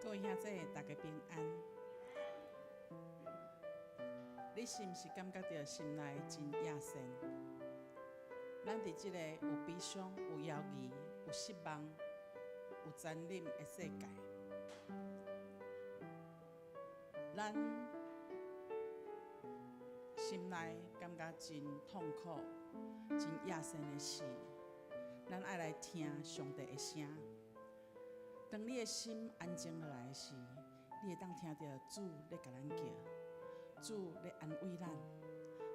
各位兄弟，大家平安。你是毋是感覺著心內真野善？咱佇這個有悲傷、有猶豫、有失望、有殘忍的世界，咱心內感覺真痛苦、真野善的時，咱愛來聽上帝的聲。當你的心安靜落來時，你會當聽著主咧共咱叫，主咧安慰咱。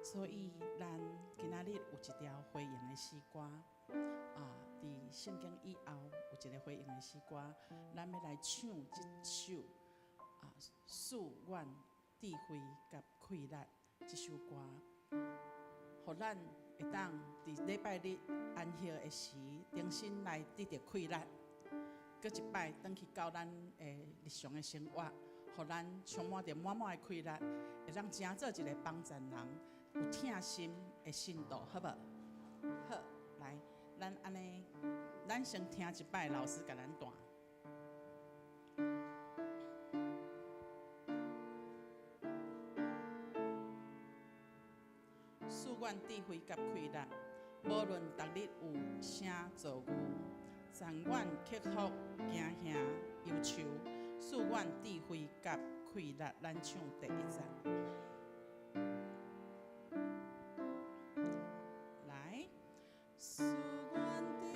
所以，咱今仔日有一條回應的詩歌，啊，佇聖經以後有一个回應的詩歌，咱欲來唱這首啊，賜阮智慧佮氣力這首歌，予咱會當佇禮拜日安息的時，重新來得著氣力。閣一擺轉去到咱的日常的生活，予咱充滿著滿滿的氣力，會當成做一个幫贊人、有疼心的信徒，好無？好，來，咱按呢，咱先聽一擺老師共咱彈。賜阮智慧佮氣力，無論逐日有啥遭遇，讚阮克服驚嚇憂愁，賜阮智慧佮氣力，咱唱第一節。來，賜阮智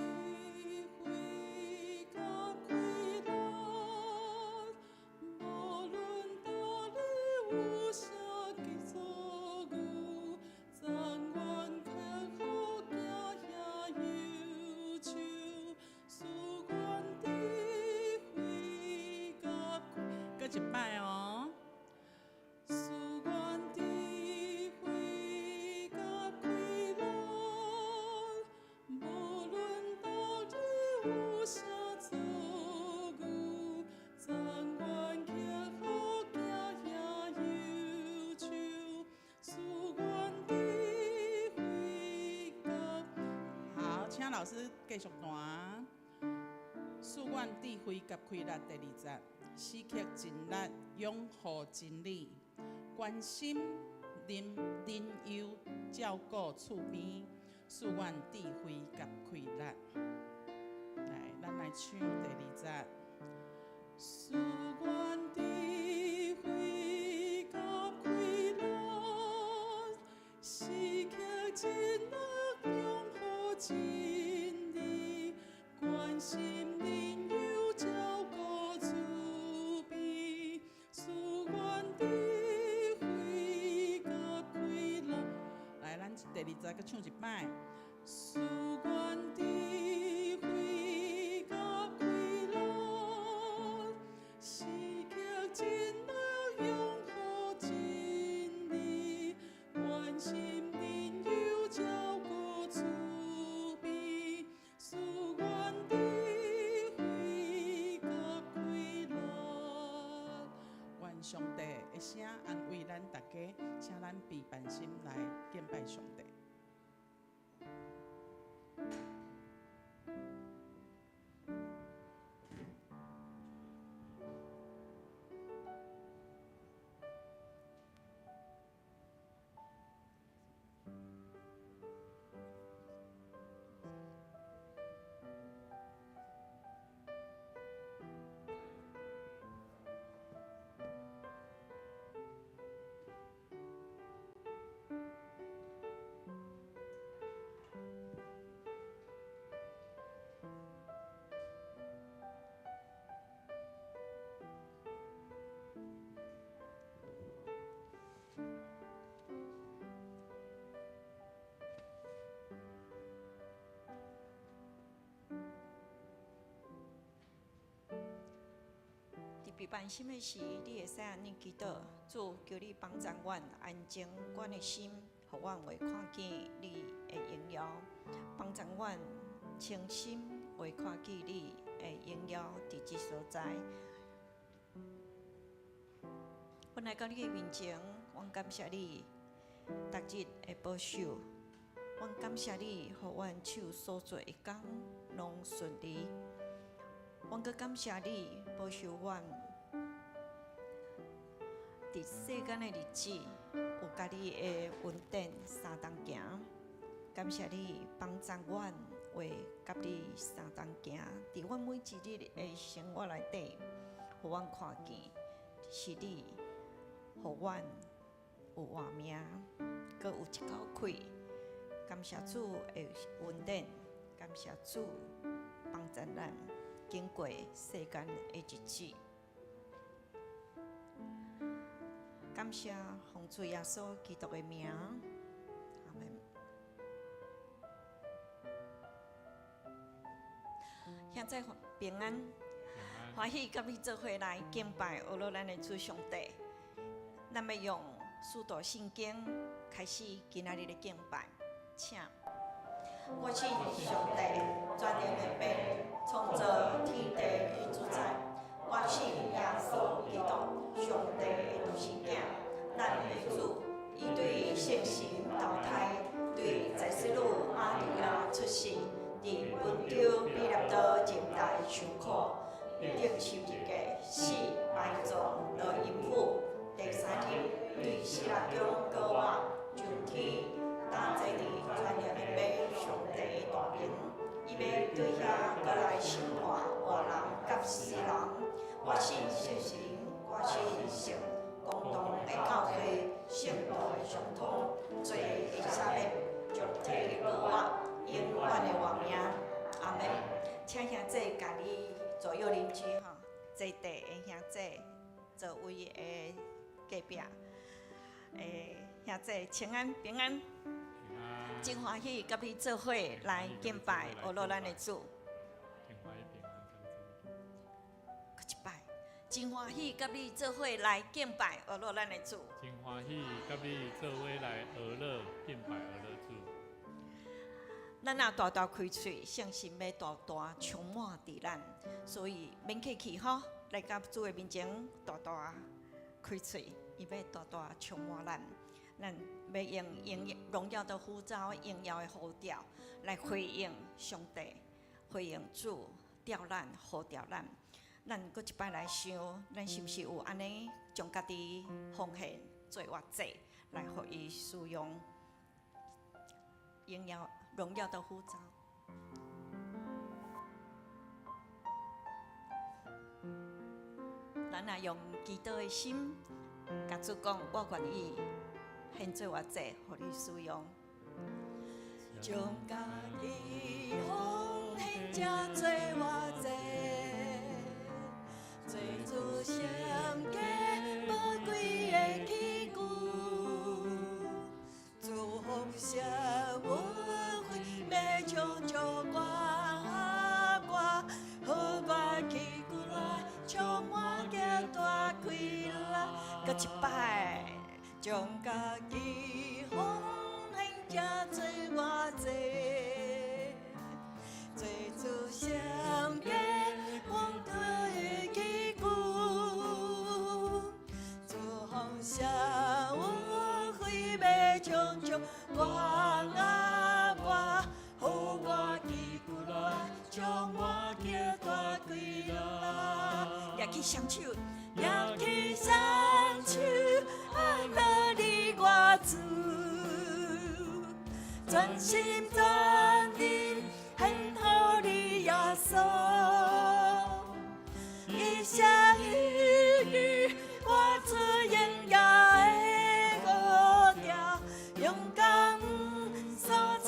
慧佮氣力，無論逐日有啥遭遇，讚阮克服驚嚇憂愁，賜阮智慧佮氣，閣一擺哦。賜阮智慧佮氣力，無論逐日有啥遭遇，讚阮克服驚嚇憂愁，賜阮智慧佮。好，請老師繼續彈。賜阮智慧佮氣力，第二節，時刻盡力擁護真理，關心忍忍憂照顧厝邊，賜阮智慧佮氣力。來，咱來唱第二節。賜阮智慧佮氣力，時刻盡力擁護真理，關心忍憂照顧厝邊，賜阮智慧佮氣力。來，咱第二節閣唱一擺。賜阮智慧佮氣力，聲安慰咱逐家，請咱備辦心來敬拜上帝。伫彼办心的时，你會使按呢祈禱：主，求你幫助阮安靜阮的心，予阮會看見你的榮耀；幫助阮清心，會看見你的榮耀佇這所在。阮來到你的面前，阮感謝你逐日的保守，阮感謝你，予阮手所做的工攏順利。阮閣感謝你保守阮佇世間的日子，有佮你的恩典相同行。感謝你幫助阮會佮你相同行，佇阮每一日的生活內底，予阮看見是你，予阮有活命，閣有一口氣。感謝主的恩典，感謝主幫助咱經過世間的日子。感謝奉主耶穌基督的名，阿們。兄姊平安，歡喜佮你做伙來敬拜阿樂咱的主上帝。咱欲用使徒信經開始今仔日的敬拜，請。我信上帝，全能的父，創造天地的主宰。我信耶穌基督，上帝的獨生囝，咱的主。伊對聖神投胎，對在洗女瑪利亞出世，佇本丟彼拉多入代受苦，釘十字架，死，埋葬，落陰府，第三日對死人中復活，上天，擔坐佇全能的父上帝的大爿，伊欲對遐閣來審判活人佮死人。我信聖神，我信聖公同的教會，聖徒的相通，罪的赦免，肉體的復活，永遠的活命。阿們。請兄姊共你左右鄰居吼，坐地的兄姊座位的隔壁，兄姊請安平安，真歡喜佮你做伙來敬拜阿樂咱的主。閣一擺，真歡喜佮你做伙來敬拜阿樂咱的主。真歡喜佮你做伙來阿樂敬拜阿樂主。咱若大大開喙，聖神欲大大充滿佇咱，所以免客氣吼，來到主的面前大大開喙，伊欲大大充滿咱。咱欲用榮榮耀的呼召、榮耀的呼調來回應上帝，回應主召咱、呼召咱。咱閣一擺來想，咱是毋是有按呢將家己奉獻做活祭，來予伊使用榮耀榮耀的呼召。咱若用祈禱的心，共主講，我願意獻做活祭，予你使用。將家己奉獻這做活祭，做主上佳寶貴的器具，主豐盛恩惠，欲將祝歌歌，予我器具來充滿極大快樂。閣一擺，將家己奉獻這做活祭，做主上佳寶貴的器具，主豐盛雙手，舉起雙手，阿樂你我主，專心專意獻予你耶穌，一生一意活出榮耀的五條，勇敢所彩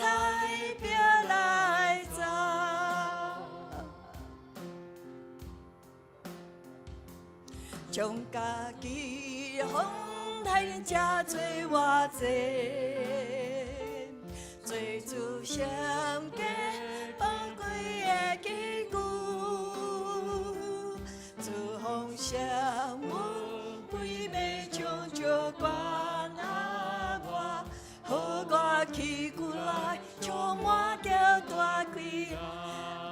表來走。將家己放在這做偌濟，做主上佳寶貴的器具，主奉上阮規暝將石關阿我，予我器具內充滿著大氣。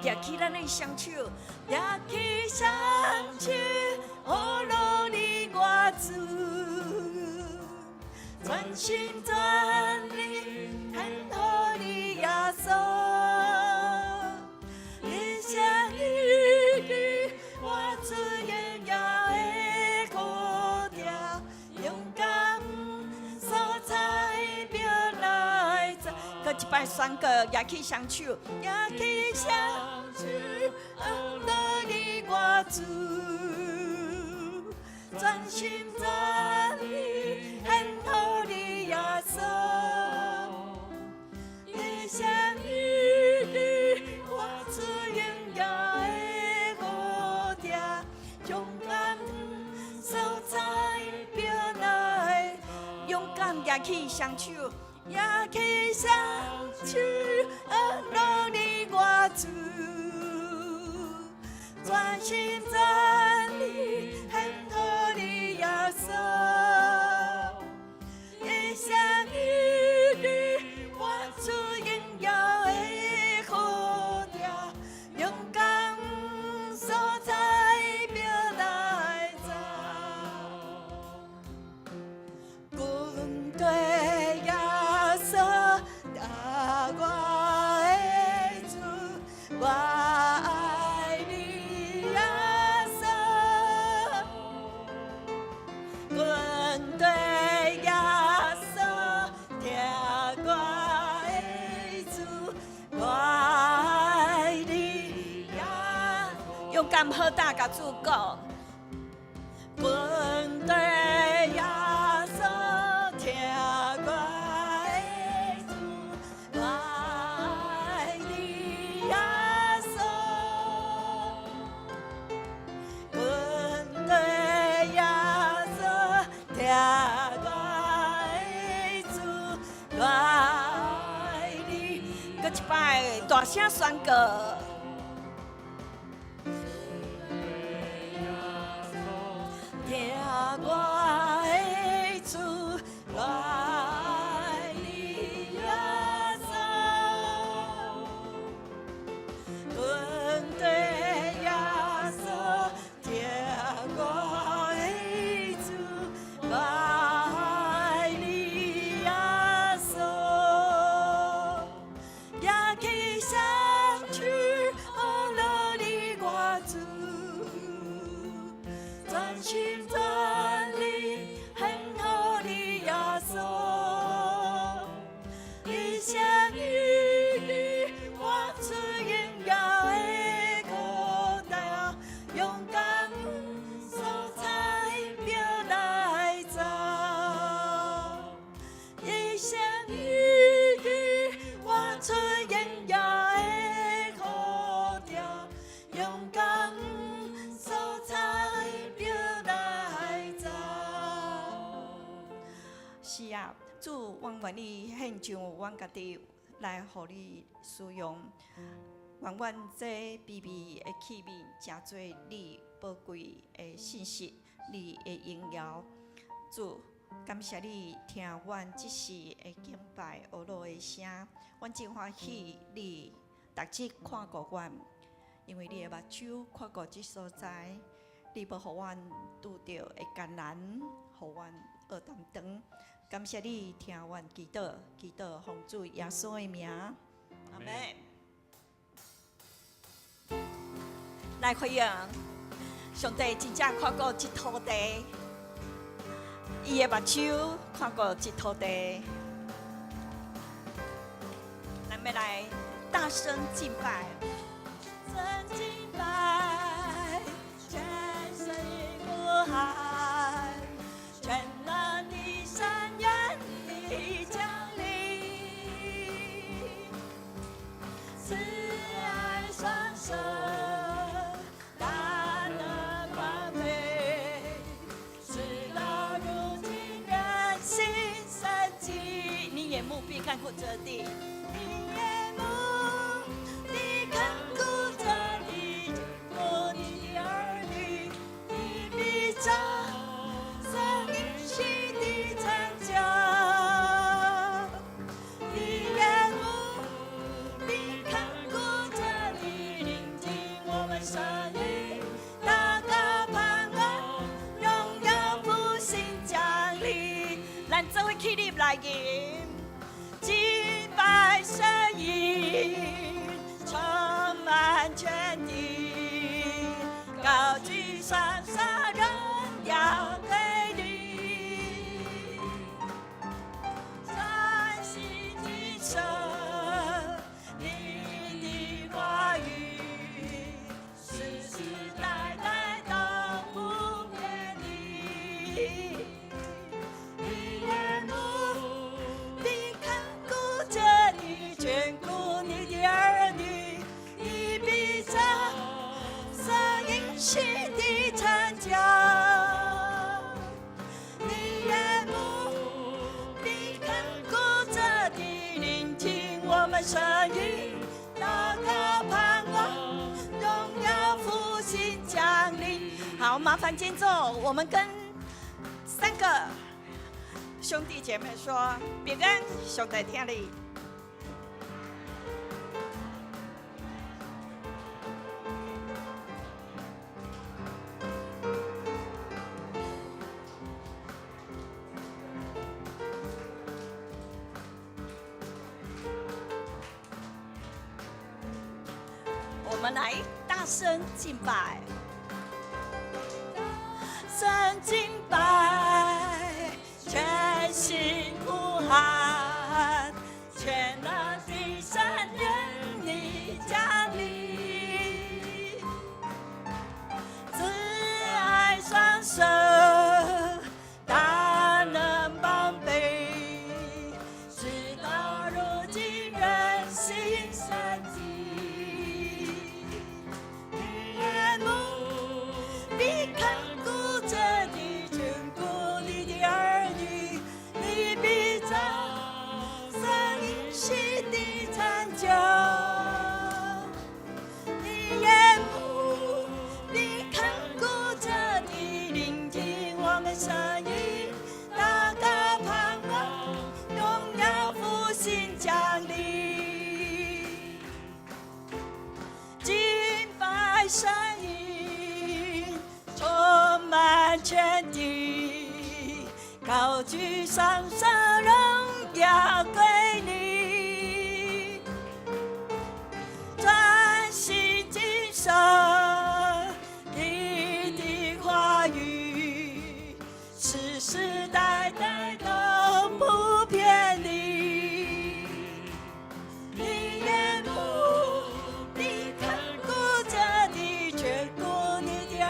舉起咱的雙手，舉起雙手，呵咾你我主，全心全意獻予你耶穌，一生一意活出榮耀的呼召，勇敢所彩表來走。閣一擺宣告，舉起雙手，舉起雙手，呵咾你我主，全心全意獻予你耶穌，一生一意活出榮耀的呼召，勇敢所彩表來，勇敢舉起雙手，舉起雙手，呵咾你我主，全心全意獻予你耶穌，一生一意活出榮耀的呼召，勇敢所彩表來走。跟隨耶穌，聽我的主，我愛你耶穌。跟隨耶穌，聽我的主，我愛你耶。勇敢好膽共主講。跟隨耶穌，聽我的主，我愛你耶穌。跟隨耶穌，聽我的主，我愛你。閣一擺大聲宣告。聽我的主，我愛你耶穌。跟隨耶穌，聽我的主，我愛你耶穌。舉起雙手，呵咾你我主，全心全意獻予你耶穌，一生一意活出榮耀的呼召，勇敢所彩表來走，一生一意活出榮耀的呼召，勇敢所彩表來走。是啊，主，阮願意獻上阮家己來予你使用，願阮這卑微的器皿，成做你寶貴的信息，你的榮耀。主，感謝你聽阮這時的敬拜呵咾的聲，阮真歡喜你逐日看顧阮，因為你的目睭看顧這所在，你無予阮拄著的艱難，予阮學擔當。感謝你聽阮祈禱，祈禱奉主耶穌的名，阿們。來回應，上帝真正看顧這土地，伊的目睭看顧這土地。咱欲來大聲敬拜，聲敬拜，全心呼喊，全能的神願你降臨，慈愛雙手，大能膀臂，直到如今仍行神蹟。你眼目必看顧這地。你眼目必看顧這地，眷顧你的兒女，你必將神應許的成就。你眼目必看顧這地，聆聽我們聲音，禱告盼望，榮耀復興降臨。咱做伙起立來吟。敬拜聲音充滿全地，高舉雙手榮耀歸你，專心謹守你的話語，世世代代都不偏離。你眼目必看顧這地，眷顧你的兒女，你必將所應許的成就。你眼目必看顧這地，聆聽我們聲音，禱告盼望，榮耀復興降臨。好，麻煩間奏，我們跟三個兄弟姐妹說：平安，上帝疼你。我們來大聲敬拜，聲敬拜，全心呼喊，全能的神願你降臨，慈愛雙手，大能膀臂，直到如今仍行神蹟。你眼目必看顧這地，眷顧你的兒女，你必將所應許的成就。你眼目必看顧這地，聆聽我們聲音，禱告盼望，榮耀復興降臨。敬拜聲音充滿全地，高舉雙手榮耀歸你，專心謹守你的話語，世世代代都不偏離。你眼目必看顧這地，眷顧你的兒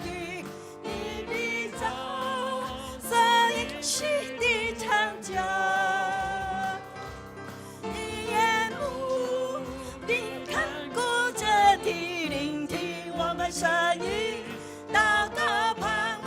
女，你必將所應許的成就。你眼目必看顧這地，聆聽我們聲音，禱告盼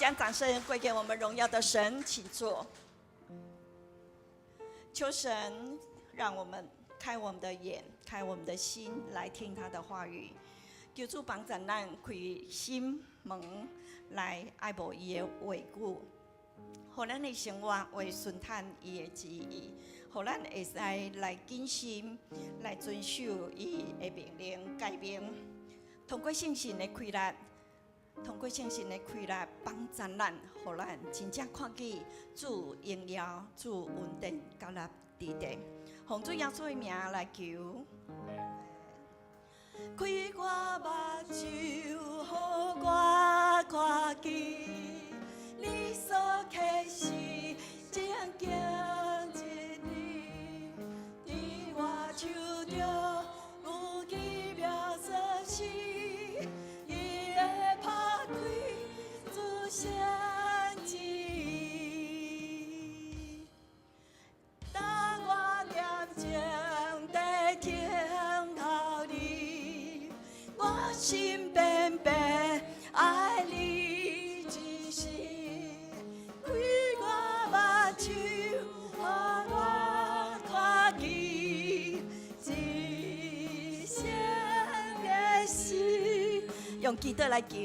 將掌聲歸給我們榮耀的神，請坐。求神讓我們開我們的眼，開我們的心，來聽他的話語。求主幫助咱開心門來愛慕伊的話語，予咱的生活會順趁伊的旨意，予咱會使來謹慎來遵守伊的命令誡命。通過聖神的氣力，通過聖神的氣力幫助咱，予咱真正看見主榮耀、主恩典佮立佇地。奉主耶穌的名來求。開我目睭，予我看見你所啟示正經真理，佇我手中有奇妙鎖匙，伊會拍開主聖旨意。當我恬靜地等候你，我心變變愛你一生，開我目睭，予我看見一生的事，用祈禱來求，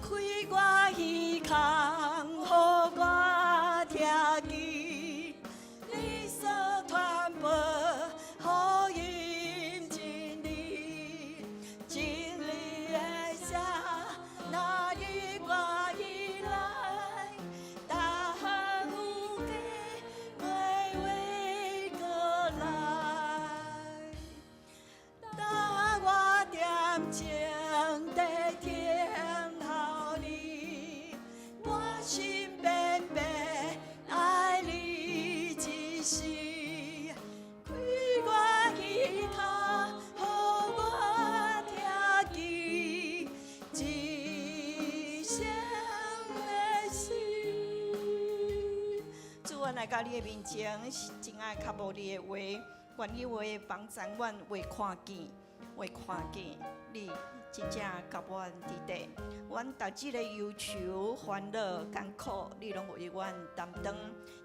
開我耳孔，予我聽見你所傳播福音真理，真理的聲，若入我耳內，逐項有假袂話過來。當我恬靜地等候你，我心變變愛你一生，開我耳孔，予我聽見一生的事。主，阮來到你的面前，是真愛渴慕你的話，願你話幫助阮會看見，會看見你真正佮阮佇底。阮逐日的憂愁、煩惱、艱苦，你攏為阮擔當，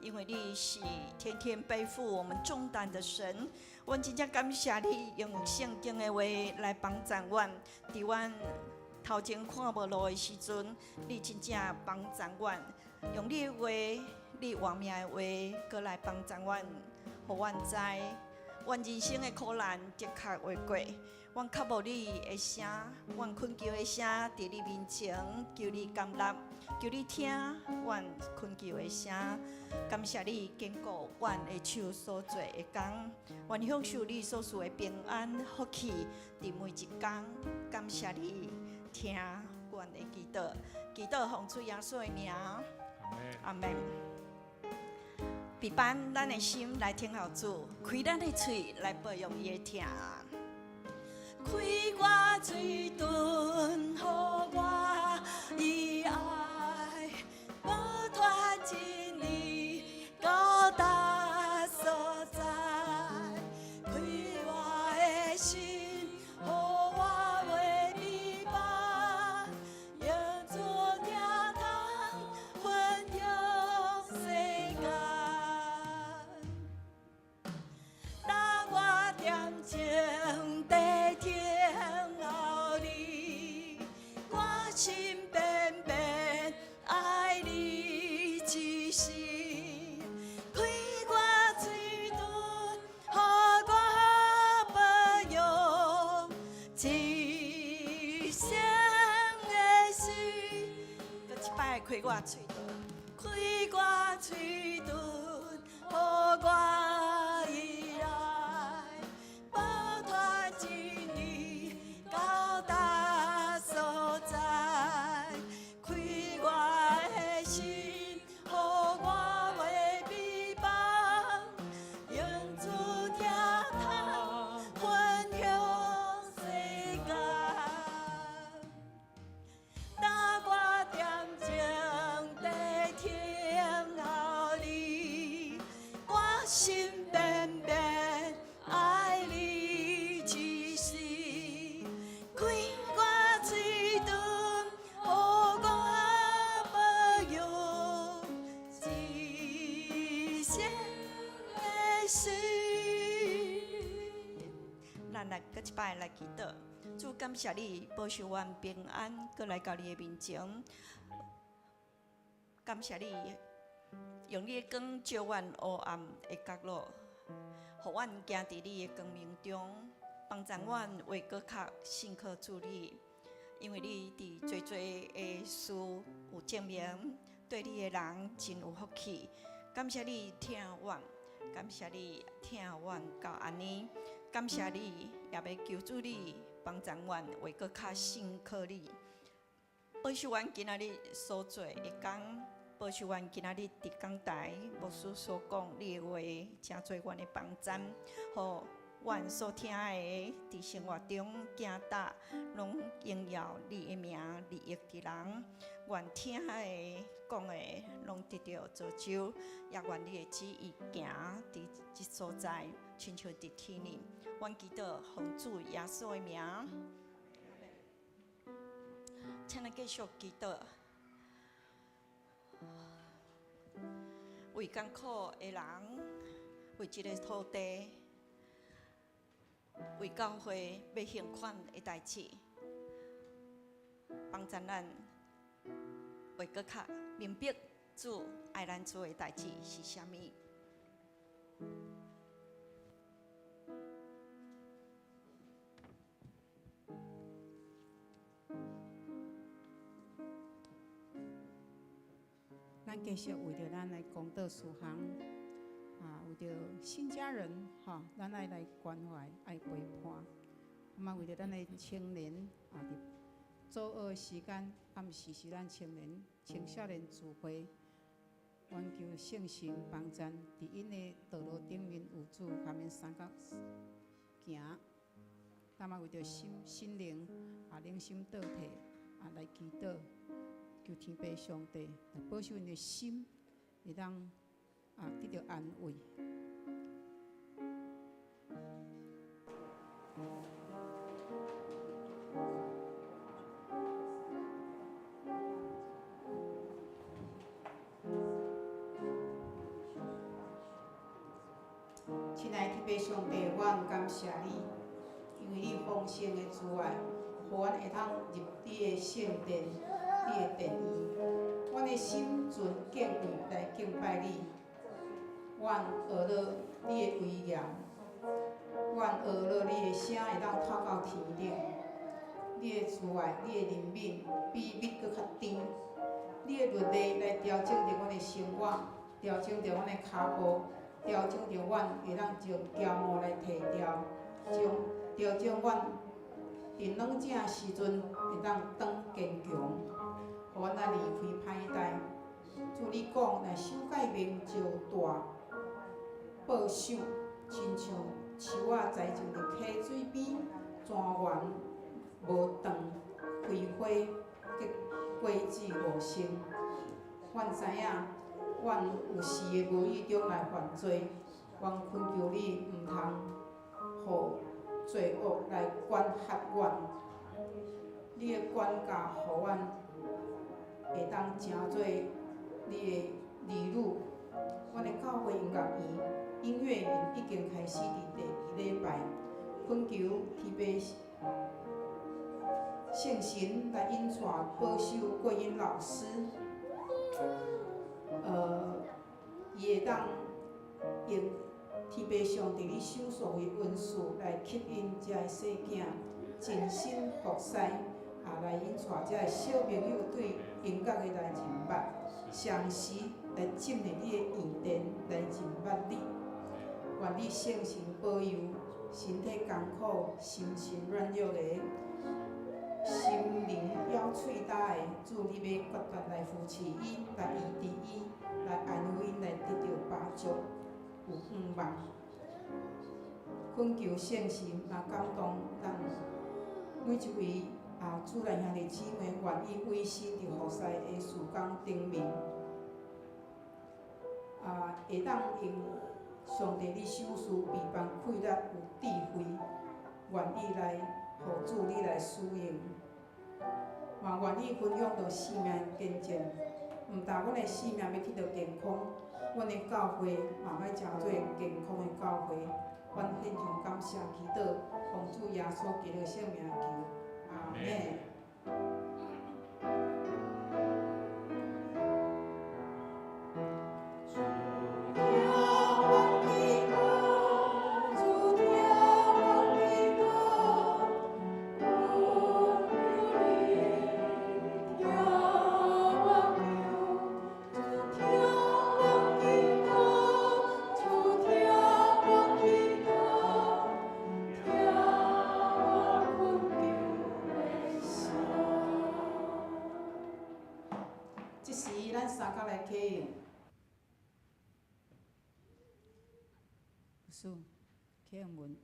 因為你是天天背負我們重擔的神。阮真正感謝你用聖經的話來幫助阮，佇阮頭前看無路的時陣，你真正幫助阮，用你的話，你活命的話，閣來幫助阮，予阮知，阮人生的苦難的確會過。阮渴慕你的聲，阮懇求的聲，佇你面前求你甘納，求你聽阮懇求的聲。感謝你堅固阮的手所做的工，阮享受你所賜的平安福氣，佇每一工。感謝你聽阮的祈禱，祈禱奉主耶穌的名，阿門。備辦咱的心來聽候主，開咱的喙來報揚伊的疼。開我喙唇，予我以愛，無脫真理到達所在。開我的心，予我袂迷茫，用主疼通分享世間。當我恬靜地等候你，我心變變愛你一生，開我喙唇，予我報揚一生的事。閣一擺開我喙唇，開我喙唇，予我以愛，報傳真理到達所在。開我的心，予我袂迷茫，用主疼通分享世間。當我恬靜地等候你，擺來祈禱。主，感謝你保守阮平安，閣來到你的面前。感謝你用你的光照阮黑暗的角落，予阮行佇你的光明中，幫助阮會閣較信靠主你，因為你佇濟濟的事有證明，對你的人真有福氣。感謝你疼阮，感謝你疼阮到按呢，感謝你，也欲求主你幫助阮會閣較信靠你，保守阮今仔日所做的工，保守阮今仔日佇講台牧師所講你的話，成做阮的幫贊，予阮所聽的佇生活中行踏，攏榮耀你的名，利益佇人。願聽的講的攏得著造就，也願你的旨意行佇這所在，親像佇天頂。阮祈禱奉主耶穌的名，請咱繼續祈禱。為艱苦的人，為這个土地，為教會欲還款的代誌，幫助咱會閣較明白主愛咱做的代誌是啥物。咱繼續為著咱的公道事項，啊，為著新家人，吼，咱愛來關懷、愛陪伴。嘛，為著咱的青年，啊，佇周二時間，暗時是咱青年、青少年聚會，願求聖神幫贊，佇𪜶的道路頂面有主共𪜶相佮行。咱嘛為著心心靈啊，靈心倒退啊，來祈禱。求天父上帝來保守𪜶的心，會當啊得著安慰。親愛的天父上帝，我感謝你，因為你豐盛的慈愛，予阮會當入你的聖殿。你的殿宇，阮的心存敬畏來敬拜你。阮學樂你的威嚴，阮學樂你的聲會當透到天頂。你的慈愛，你的憐憫比蜜閣較甜。你的律例來調整著阮的生活，調整著阮的跤步，調整著阮會當將驕傲來提掉，將調整阮佇軟正時陣會當轉堅強。予阮來離開歹代，主你講，若守誡命就大報賞，親像樹仔栽種佇溪水邊，泉源無斷，開花結果子無生。阮知影，阮有時會無意中來犯罪，阮懇求你毋通予罪惡來管轄阮，你的管教予阮會當成做你的兒女。阮的教會音樂院音樂營已經開始佇第二禮拜，懇求天父聖神來引帶保守郭英老師，伊會當用天父上帝你手所的恩賜來吸引遮的細囝，盡心服侍，啊，來引帶遮的小朋友對音樂的來認捌，常時來進入你的院殿來認捌你。願你聖神保佑，身體艱苦、心情軟弱的、心靈枵喙焦的，主你欲決斷來扶持𪜶，來醫治𪜶，來安慰𪜶，來得著飽足，有盼望。懇求聖神嘛感動咱每一位啊主內兄弟姊妹，願意委身佇服侍的事工頂面，啊，會當用上帝你賞賜備辦氣力有智慧，願意來予主你來使用，嘛願意分享著生命見證。毋但阮的生命欲得著健康，阮的教會嘛欲成做健康的教會。阮獻上感謝祈禱，奉主耶穌基督聖名求，阿們。主聽阮祈禱，主聽阮祈禱，阮求你聽我求，主聽阮祈禱，主聽阮祈禱，聽我懇求的聲。這時，咱三角來啟用。牧師，啟用文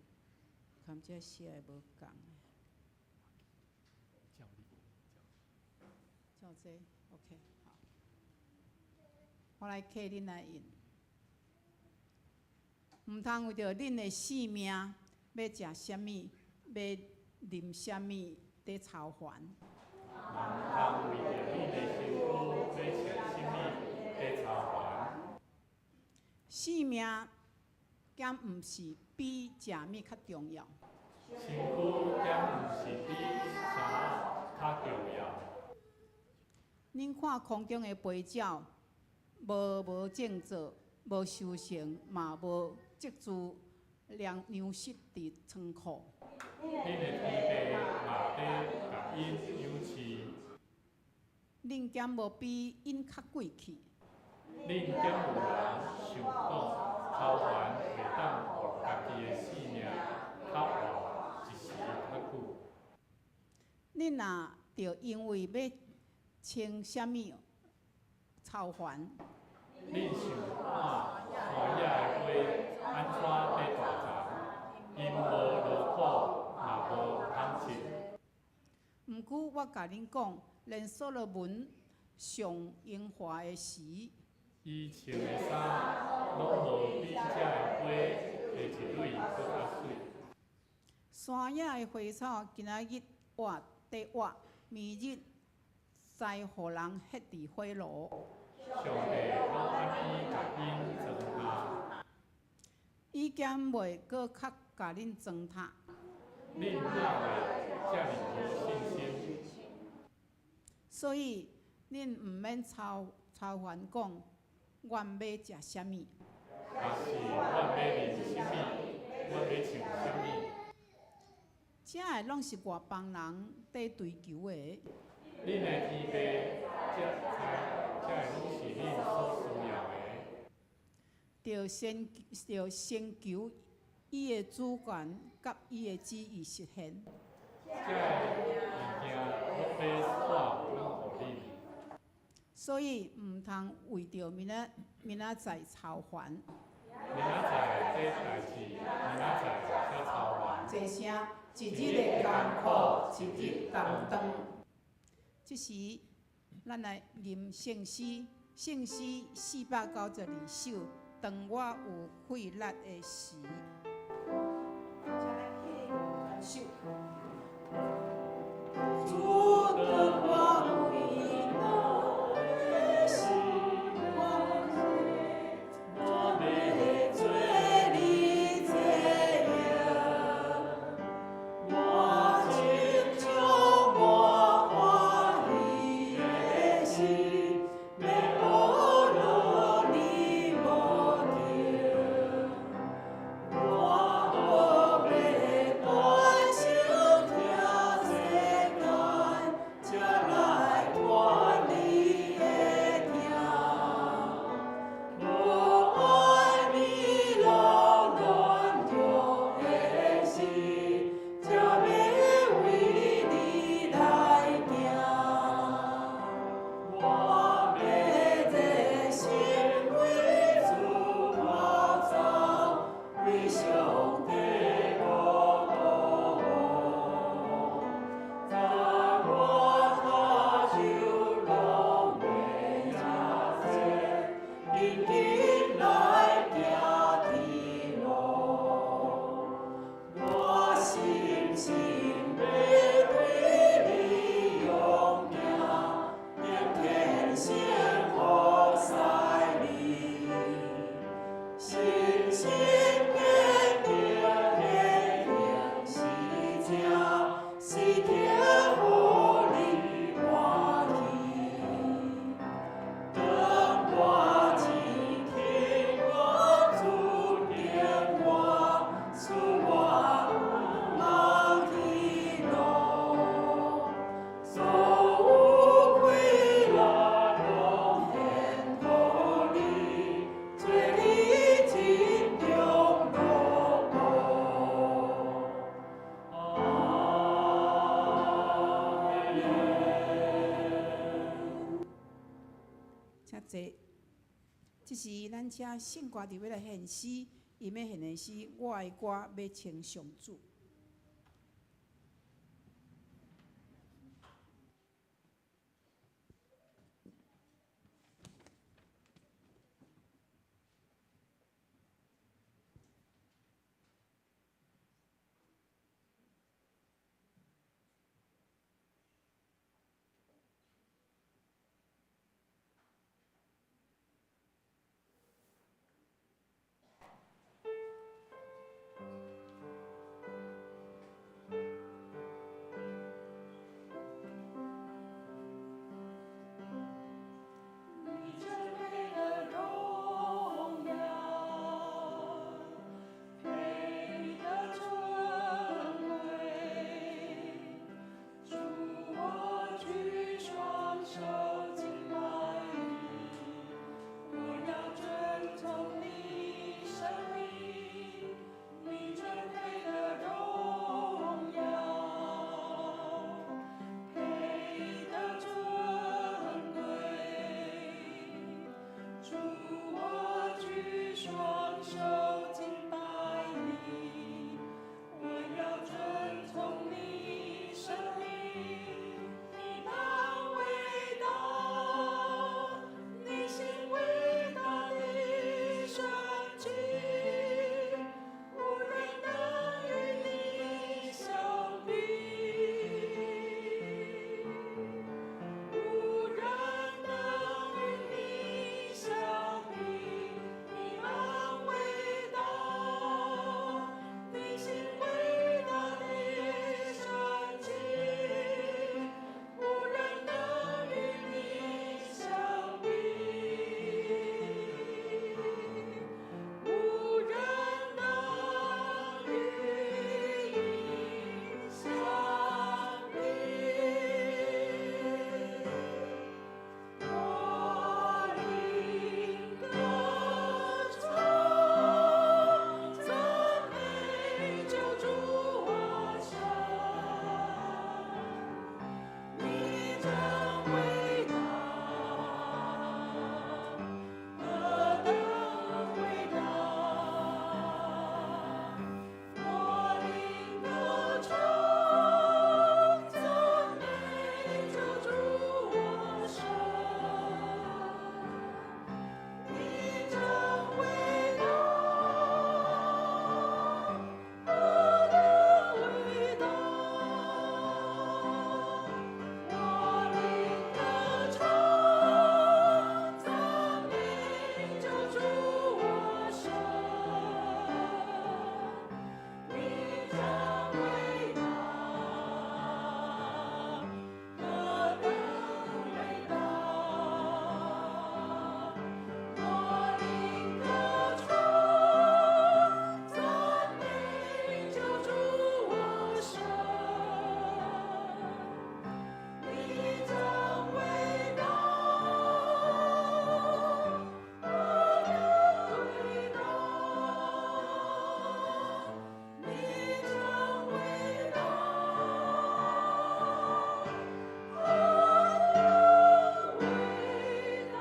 含這寫的無仝。教理，照這，OK，好。我來啟恁來印。毋通為著恁的性命，欲食啥物，欲啉啥物，佇操煩。毋通為著恁的身軀欲穿啥物，佇操煩。性命敢毋是比食物較重要？身軀敢毋是比衫較重要？恁看空中的飛鳥，無種作，無收成，嘛無積聚糧食佇倉庫。恁的天父嘛佇共𪜶養飼。恁敢無比𪜶較貴氣？恁敢有人想講，操煩會當予家己的性命較活一時較久？恁若著因為欲穿啥物操煩？恁想看山野的花按怎佇大叢？𪜶無勞苦，嘛無紡織。毋過我共恁講，連所羅門上榮華的時，伊穿的衫攏無比這个花的一蕊閣較媠。山野的花草，今仔日活佇活，明日才予人彼佇火爐。上帝攏按呢共𪜶裝奀？伊敢袂閣較共恁裝奀？恁哪會遮爾無信心？所以恁毋免操操煩講，阮欲食啥物？抑是阮欲啉啥物？阮欲穿啥物？這个攏是外邦人佇追求的。恁的天父才知，這个攏是恁所需要的。著先求伊的主權佮伊的旨意實現。這个物件攏欲煞攏予恁。所以毋通為著明仔載操煩。明仔載的代誌，明仔載才操煩。坐聲一日的艱苦，一日擔當。這時，咱來吟聖詩，聖詩492首。當我有氣力的時。請咱起來手。主，當我有氣力的時，我欲做你這樣，我親像滿歡喜的心，欲學樂你無停。我欲斷心是天予你歡喜。當我真虔我主點我，使我毋茫去路，所有快樂攏獻予你，做你真中樂寶。阿門。請坐。這是咱遮聖歌隊欲來獻詩，𪜶欲獻的詩，我的歌欲稱頌主。你真配得榮耀，配得尊貴。主，我舉雙手敬拜你，我要尊崇你聖名。你真配得榮耀，配得尊貴。主，我舉雙手敬拜你，我要尊崇你聖名。你當偉大，你行偉大的神蹟，無人能與你相比，無人能與你相比。你當偉大，你行偉大的神蹟，無人能與你相比，無人能與你相比。我靈歌唱，讚美救主我神，你真偉大，何等偉大！我靈歌唱，讚美救主我神，你真偉大，何等偉大！我靈歌唱，讚美救主我神，你真偉大，何等偉大！我靈歌唱，讚美救主我神，你真偉大，何等偉大！你真偉大，何等偉大！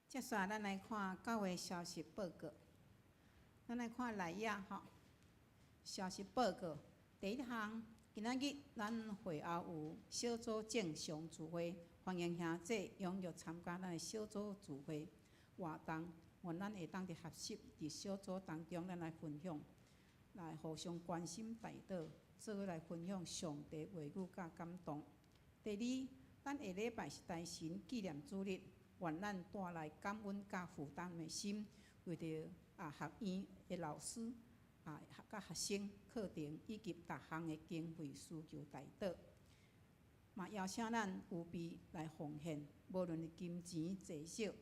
接續咱來看教會消息報告。咱來看內頁吼，消息報告第一項，今仔日咱會後有小組正常聚會，欢迎兄弟踴跃参加咱的小组聚会活动，愿咱会当伫学习伫小组当中，咱来分享，来互相关心代祷，做伙来分享上帝话语佮感动。第二，咱下礼拜是大神纪念主日，愿咱带来感恩佮负担的心，为著学院的老师佮学生课程以及逐项的经费需求代祷。嘛邀请咱预备来奉献，无论是金钱济少，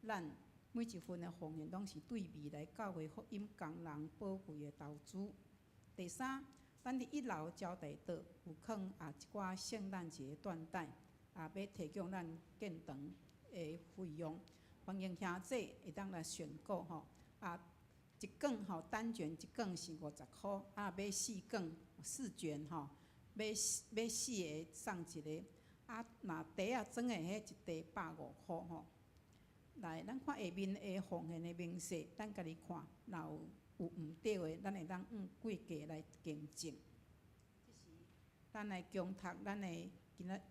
咱每一份的奉献拢是对未来教会福音工人宝贵的投资。第三，咱伫一楼招待桌有囥一寡圣诞节缎带，欲提供咱建堂的费用，欢迎兄弟会当来选购吼。一卷吼单卷一卷是50箍，买四卷四卷吼。买四个送一个，若袋仔装的彼一袋150箍吼。来，咱看下面的奉献的明细，咱家己看，若有毋对的，咱会当按过价来更正。这时，咱来恭读咱的今仔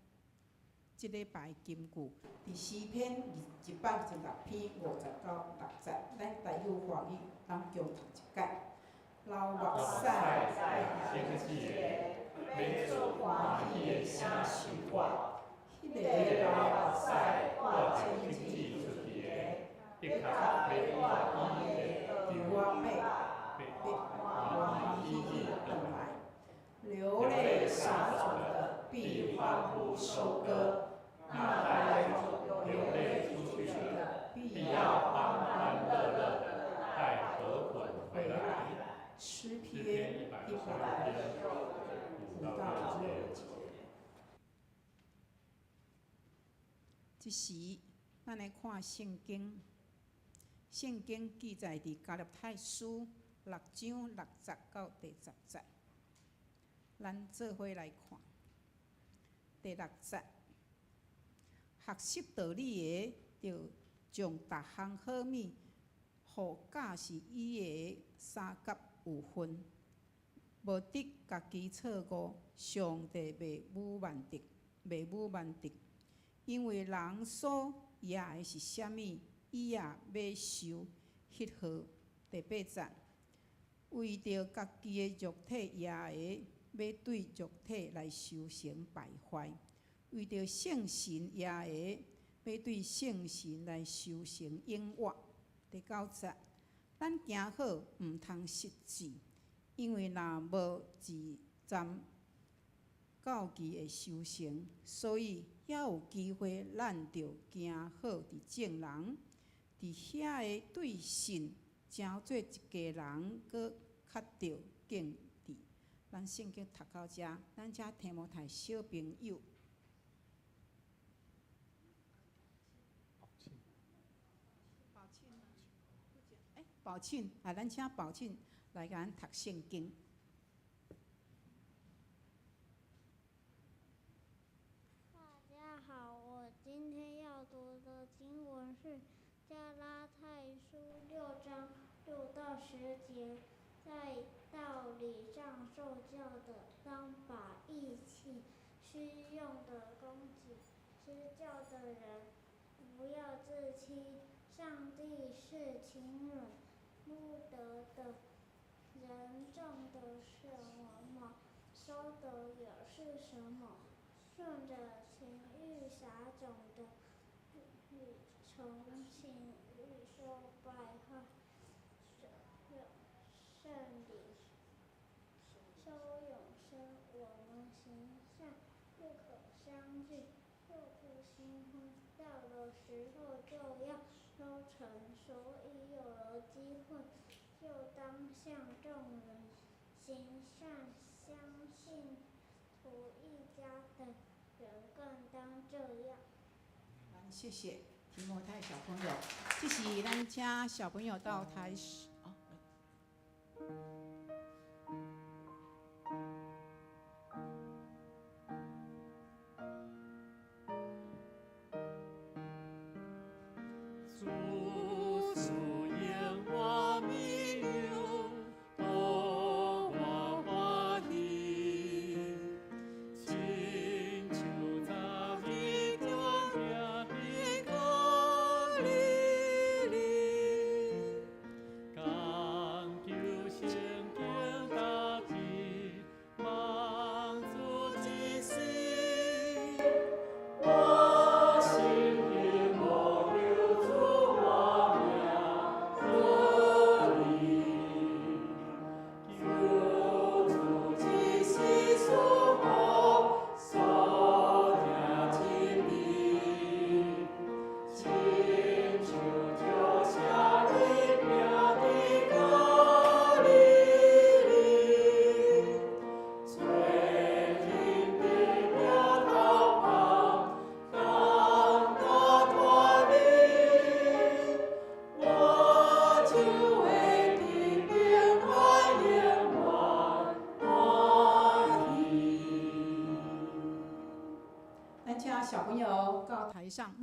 这礼拜金句，伫诗篇126篇50到6节，咱台语华语咱恭读一摆。流目屎先知的，欲出欢喜的声收割。彼个流目屎带着种子出去的，的确欲带伊的牛仔马，欢欢喜喜转来。流泪撒种的，必欢呼收割；那带流泪出去的，必要欢欢乐乐的带禾捆回来。诗诗篇篇一一百百二十六篇五五到到六六节。节。这时，咱来看圣经。圣经记载伫加拉太书6章6节到第10节。咱做伙来看第六节，学习道理的，著将逐项好物，予教示伊的相佮有份，无得家己错误，上帝袂侮慢得，袂侮慢得，因为人所野的是啥物，伊也欲收彼号。第八节，为著家己的肉体野的，欲对肉体来修成败坏；为著圣神野的，欲对圣神来修成永活。第九节，咱行好，毋通失志，因为若无自站教义会修成，所以犹有机会，咱著行好伫众人，伫遐个对信成做一家人，阁较著敬致。咱圣经读到遮，咱请提摩太小朋友。宝庆，宝庆，咱请宝庆来共咱读圣经。大家好，我今天要读的经文是《加拉太书》6章6到10节。在道理上受教的，当把一切需用的供给施教的人，不要自欺。上帝是亲人不得的，人种的是什么，收的也是什么。顺着情欲撒种的，必从情欲收败坏；圣灵收永生。我们行善不可相惧，若不心慌，到了时候就要收成。所以有了机会，就当向众人行善，相信徒一家的人更当这样。谢谢提摩太小朋友，这是咱请小朋友到台上。主赐应我命，予我欢喜，亲像昨日将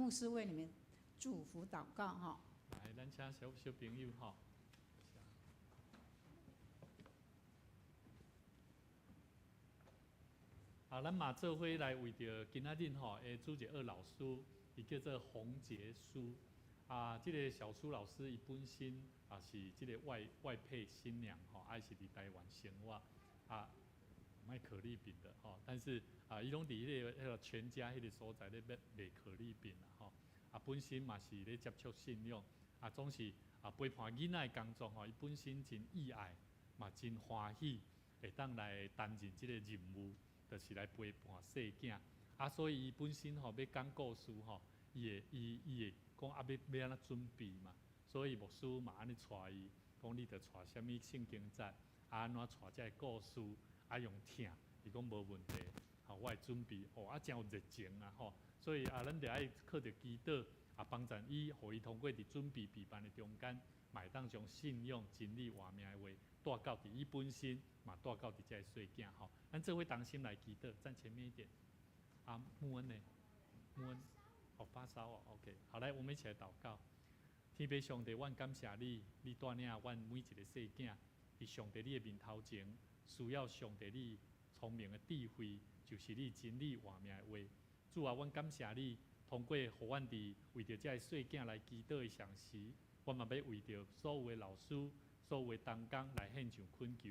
牧師為你們祝福禱告哈。來，咱請小小朋友吼。啊，咱嘛做伙來為著今仔日吼的主日學老師，伊叫做洪杰書。啊，這个小蘇老師伊本身也是這个外配新娘吼，啊是佇台灣生活啊，賣可麗餅的吼，但是啊，伊攏佇彼个全家彼个所在咧賣賣可麗餅啦吼。啊，本身嘛是咧接觸信仰，啊，總是啊陪伴囡仔的工作吼，伊本身真意愛，嘛真歡喜，會當來擔任這个任務，就是來陪伴細囝。啊，所以伊本身吼欲講故事吼，伊會講啊，欲按怎準備嘛？所以牧師嘛按呢帶伊，講你著帶啥物聖經節，啊按怎帶這个故事，啊用聽，伊講無問題，吼，我會準備，哦啊真有熱情啊吼，所以啊，咱著愛靠著祈禱啊，幫助伊，予伊通過佇準備備辦的中間，嘛會當將信仰真理活命的話帶到佇伊本身，嘛帶到佇這个細囝吼。咱做伙同心來祈禱，站前面一點。啊，穆恩呢？穆恩，哦發燒哦，OK，好來，我們一起來禱告。天父上帝，阮感謝你，你帶領阮每一个細囝佇上帝你的面頭前，需要上帝你聰明的智慧，就是你真理活命的話。主啊，阮感謝你，通過予阮佇為著這个細囝來祈禱的同時，阮嘛欲為著所有的老師、所有的同工來獻上懇求。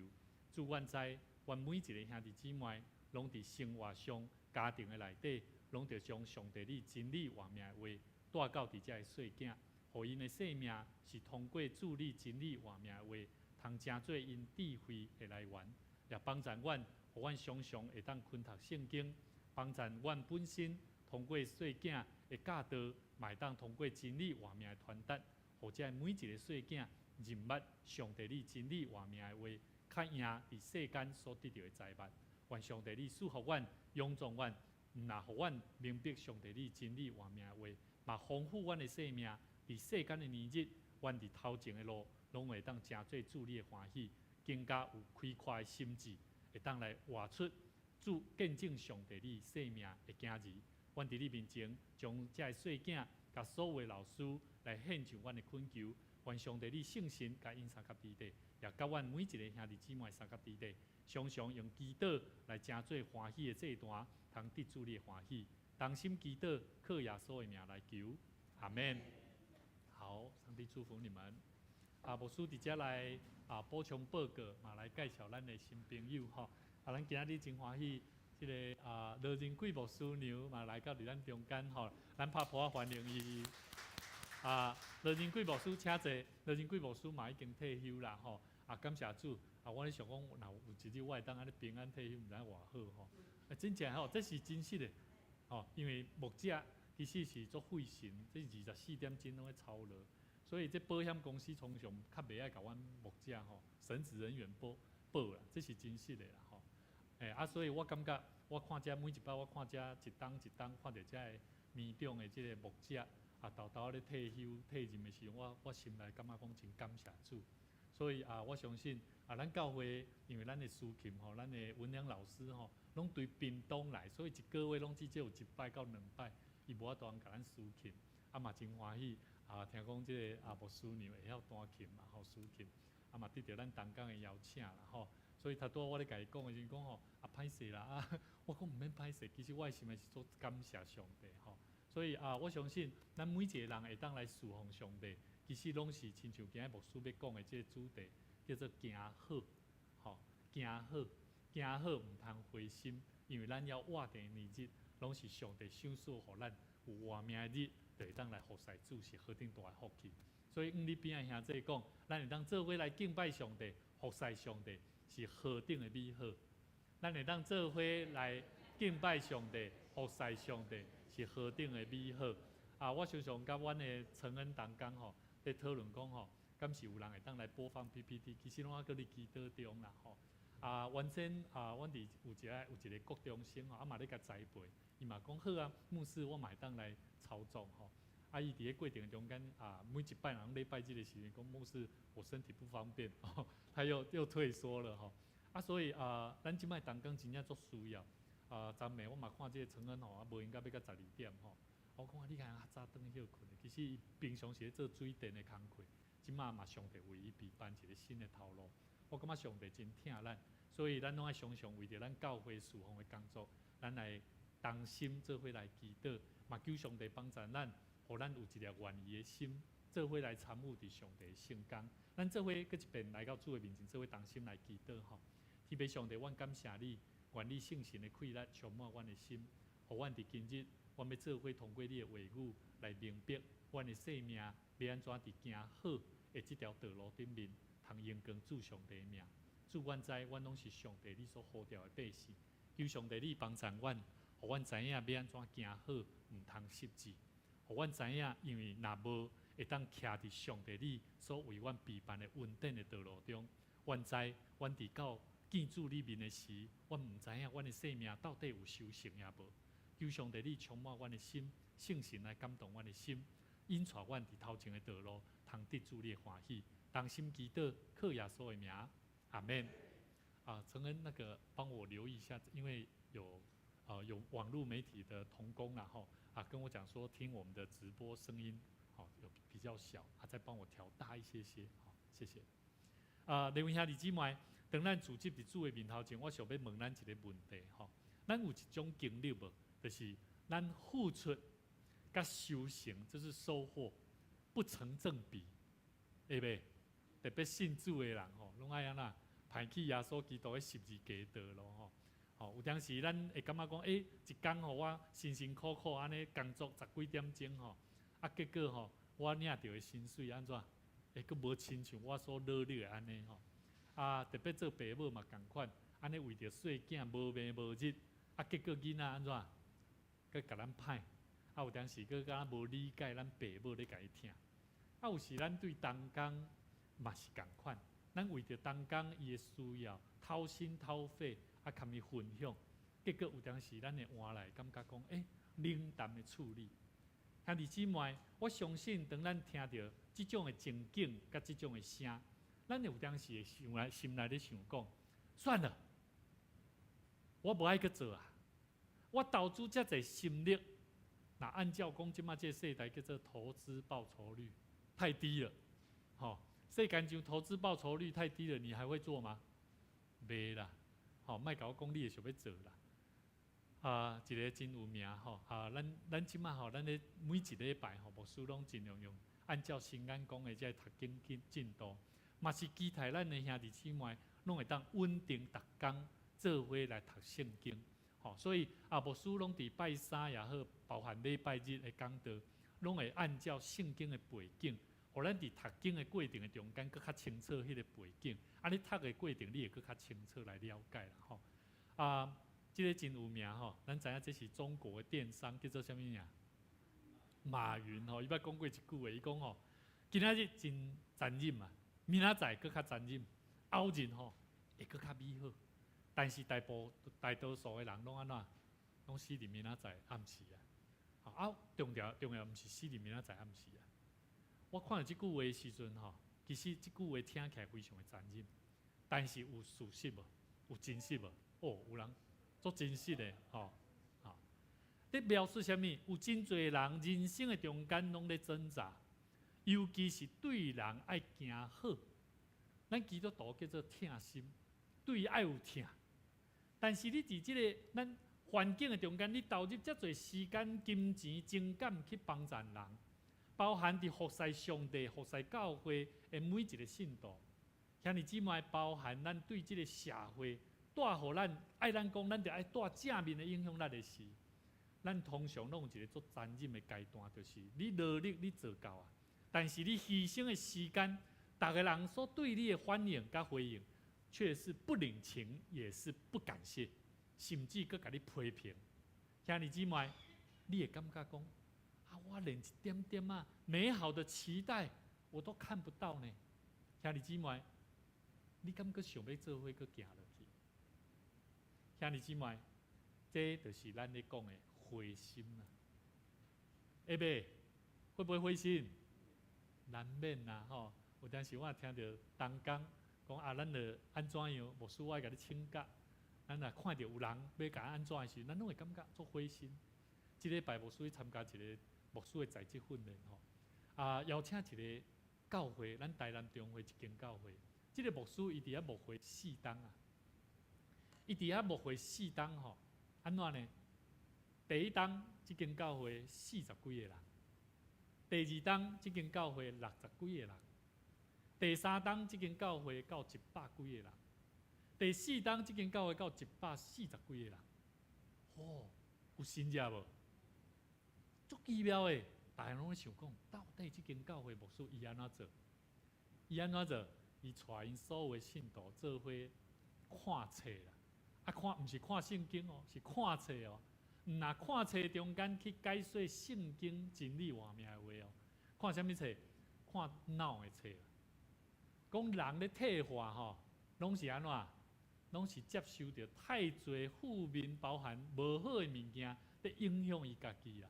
主，阮知，阮每一个兄弟姊妹，攏佇生活上、家庭的內底，攏著將上帝你真理活命的話帶到佇這个細囝，予𪜶的生命是通過主你真理活命的話，通成做𪜶智慧的來源，也幫助阮，予阮常常會當熏讀聖經，幫助阮本身通過細囝的教導，嘛會當通過真理活命的傳達，予這每一个細囝認捌上帝你真理活命的話，較贏佇世間所得著的財物。願上帝你賜福阮，勇壯阮，毋若予阮明白上帝你真理活命的話，嘛豐富阮的生命。佇世間的年日，阮佇頭前的路，攏會當成做主你的歡喜，更加有開闊的心志，會當來活出主見證上帝你生命的囝兒。阮佇你面前，將這个細囝佮所有的老師來獻上阮的懇求，願上帝你聖神共𪜶相佮佇咧，也佮阮每一个兄弟姊妹相佮佇咧，常常用祈禱來成做歡喜的祭壇，通得主你的歡喜。同心祈禱，靠耶穌的名來求，阿們。好，上帝祝福你們。啊，牧師佇遮來啊補充報告，嘛來介紹咱的新朋友吼。啊，咱今仔日真歡喜，這个啊羅仁貴牧師娘嘛來到佇咱中間吼，咱拍噗仔歡迎伊。啊，羅仁貴牧師請坐，羅仁貴牧師嘛已經退休啦吼。啊，感謝主。啊，我咧想講，若有一日我會當按呢平安退休，毋知影偌好吼。啊，真正吼，這是真實的吼，因為牧者其實是足費神，這24點鐘攏咧操勞，所以這保險公司通常較袂愛共阮牧者吼，神職人員保保啦，這是真實的啦吼。欸，啊，所以我感覺我看這每一擺我看這一冬一冬看著這个年長的這个牧者啊，沓沓咧退休退任的時陣，我心內感覺講真感謝主。所以啊，我相信啊，咱教會因為咱的司琴吼，咱的文良老師吼，攏對屏東來，所以一個月攏至少有一擺到兩擺，伊無法度通共咱司琴，啊嘛真歡喜啊，聽講這个啊牧師娘會曉彈琴嘛，吼司琴，啊嘛得著咱同工的邀請啦吼，所以頭拄仔我咧共伊講的時陣講吼，啊歹勢啦啊，我講毋免歹勢，其實我的心內是足感謝上帝吼，所以啊，我相信咱每一個人會當來侍奉上帝。其實攏是親像今仔牧師欲講的這个主題，叫做行好，吼，行好，行好，毋通灰心，因為咱猶活佇年日，攏是上帝賞賜予咱有活命的日，就會當來服侍主，是何等大的福氣。所以，向你邊仔兄弟講，咱會當做伙來敬拜上帝，服侍上帝，是何等的美好。咱會當做伙來敬拜上帝，服侍上帝，是何等的美好。啊，我常常佮阮的承恩同工吼，咧討論講吼，敢是有人會當來播放 PPT，其實攏猶閣佇祈禱中啦吼。啊，原先啊，阮佇有一個國中生吼，啊嘛咧共栽培，伊嘛講好啊，牧師我嘛會當來操作吼。啊，伊佇咧過程中間啊，每一擺人禮拜日的時陣講牧師，我身體不方便，他又退縮了吼。啊，所以啊，咱這擺同工真正足需要。啊，昨暝我嘛看這个承恩吼，啊無閒到欲到12點吼。我講啊，你敢較早轉去歇睏的？其實伊平常時咧做水電的工課，這馬嘛上帝為伊備辦一個新的頭路。我感覺上帝真疼咱，所以咱攏愛常常為著咱教會事奉的工作，咱來同心做伙來祈禱，嘛求上帝幫助咱，予咱有一粒願意的心，做伙來參與佇上帝的聖工。咱做伙閣一遍來到主的面前，做伙同心來祈禱吼。天父上帝，阮感謝你，願你聖神的氣力充滿阮的心，予阮佇今日，阮欲做伙通過你的話語來明白，阮的生命欲按怎佇行好的這條道路頂面，通榮光主上帝的名。主，阮知阮攏是上帝你所呼召的百姓，求上帝你幫助阮，予阮知影欲按怎行好，毋通失志。予阮知影，因為若無會當徛佇上帝你所為阮備辦的恩典的道路中，阮知阮佇到見主你面的時，阮毋知影阮的生命到底有修成抑無。求上帝你充滿阮的心，聖神來感動阮的心，引帶阮佇頭前的道路，通得主你的歡喜。同心祈禱，靠耶穌的名，阿們。啊，承恩那個幫我留意一下，因為有網絡媒體的同工啦，吼啊，跟我講說聽我們的直播聲音，好有比較小，啊，再幫我調大一些些，好，謝謝。啊，各位兄弟姊妹，當咱聚集佇主的面頭前，我想欲問咱一個問題，吼，咱有一種經歷無？就是咱付出佮收成，就是收穫，不成正比，會袂？特別信主的人吼，攏愛按怎拋棄耶穌基督的十字架道路吼。吼，有當時咱會感覺講，一工予我辛辛苦苦按呢工作十幾點鐘吼，啊，結果吼，我領著的薪水按怎？閣無親像我所努力的按呢吼。啊，特別做爸母嘛仝款，按呢為著細囝無暝無日，啊，結果囡仔按怎？閣共咱歹，啊，有當時閣敢若無理解咱爸母咧共伊疼。啊，有時咱對同工嘛是仝款，咱為著同工伊的需要，掏心掏肺啊，共伊分享，結果有當時咱會換來感覺講，冷淡的處理。兄弟姊妹，我相信當咱聽著這種的情景佮這種的聲，咱會有當時會想來心內咧想講，算了，我無愛閣做啊，我投資遮濟心力，若按照講，這馬這個世代叫做投資報酬率太低了，吼，世間上投資報酬率太低了，你還會做嗎？袂啦，吼，莫共我講你會想欲做啦。啊，一個真有名吼，啊，咱這馬吼，咱咧每一禮拜吼，牧師攏盡量用按照聖經講的這個讀經進度，嘛是期待咱的兄弟姊妹攏會當穩定逐工做伙來讀聖經，吼，所以啊，牧師攏佇拜三也好，包含禮拜日的講道，攏會按照聖經的背景，予咱佇讀經的過程的中間，閣較清楚彼個背景，啊，你讀的過程，你會閣較清楚來了解啦，吼，啊。這個真有名吼，咱知影這是中國的電商叫做啥物名？馬雲吼，伊捌講過一句話，伊講吼，今仔日真殘忍啊，明仔載閣較殘忍，後日吼會閣較美好。但是大多數的人攏按怎？攏死佇明仔載暗時啊！啊，重要重要，毋是死佇明仔載暗時啊。我看著這句話的時陣吼，其實這句話聽起來非常的殘忍，但是有事實無？有真實無？哦，有人。足真實的，吼，吼，咧描述啥物？有真濟人人生的中間攏咧掙扎，尤其是對人愛行好。咱基督徒叫做疼心，對伊愛有疼。但是你佇這个咱環境的中間，你投入遮濟時間、金錢、情感去幫助人，包含佇服侍上帝、服侍教會的每一个信徒，兄弟姊妹，包含咱對這个社會。帶予咱愛咱講，咱著愛帶正面的影響力的時，咱通常攏有一個足殘忍的階段，就是你努力你做到啊，但是你犧牲的時間，逐个人所對你的反應佮回應，卻是不領情，也是不感謝，甚至閣共你批評。兄弟姊妹，你會感覺講啊，我連一點點仔美好的期待我都看不到呢。兄弟姊妹，你敢閣想欲做伙閣行落去？兄弟姊妹，這就是咱咧講的灰心啊！會袂？會不會灰心？難免啊！吼，有當時我聽著同工講啊，咱著按怎樣？牧師我愛共你請假。咱若看著有人欲共咱按怎的時，咱攏會感覺足灰心。這禮拜牧師去參加一個牧師的在職訓練吼，啊，邀請一個教會，咱台南中會一間教會，這個牧師伊佇遐牧會四冬啊，伊佇遐牧會四冬吼，按怎呢？第一冬這間教會四十幾個人，第二冬這間教會六十幾個人，第三冬這間教會到一百幾個人，第四冬這間教會到一百四十幾個人。哦，有神跡無？足奇妙的，大家攏咧想講，到底這間教會牧師伊按怎做？伊按怎做？伊帶𪜶所有的信徒做伙看冊啦，啊看毋是看聖經哦，是看冊哦。毋若看冊中間去解說聖經真理活命的話哦。看啥物冊？看腦的冊啦。講人咧退化吼，攏是按怎？攏是接受著太濟負面，包含無好的物件，咧影響伊家己啦。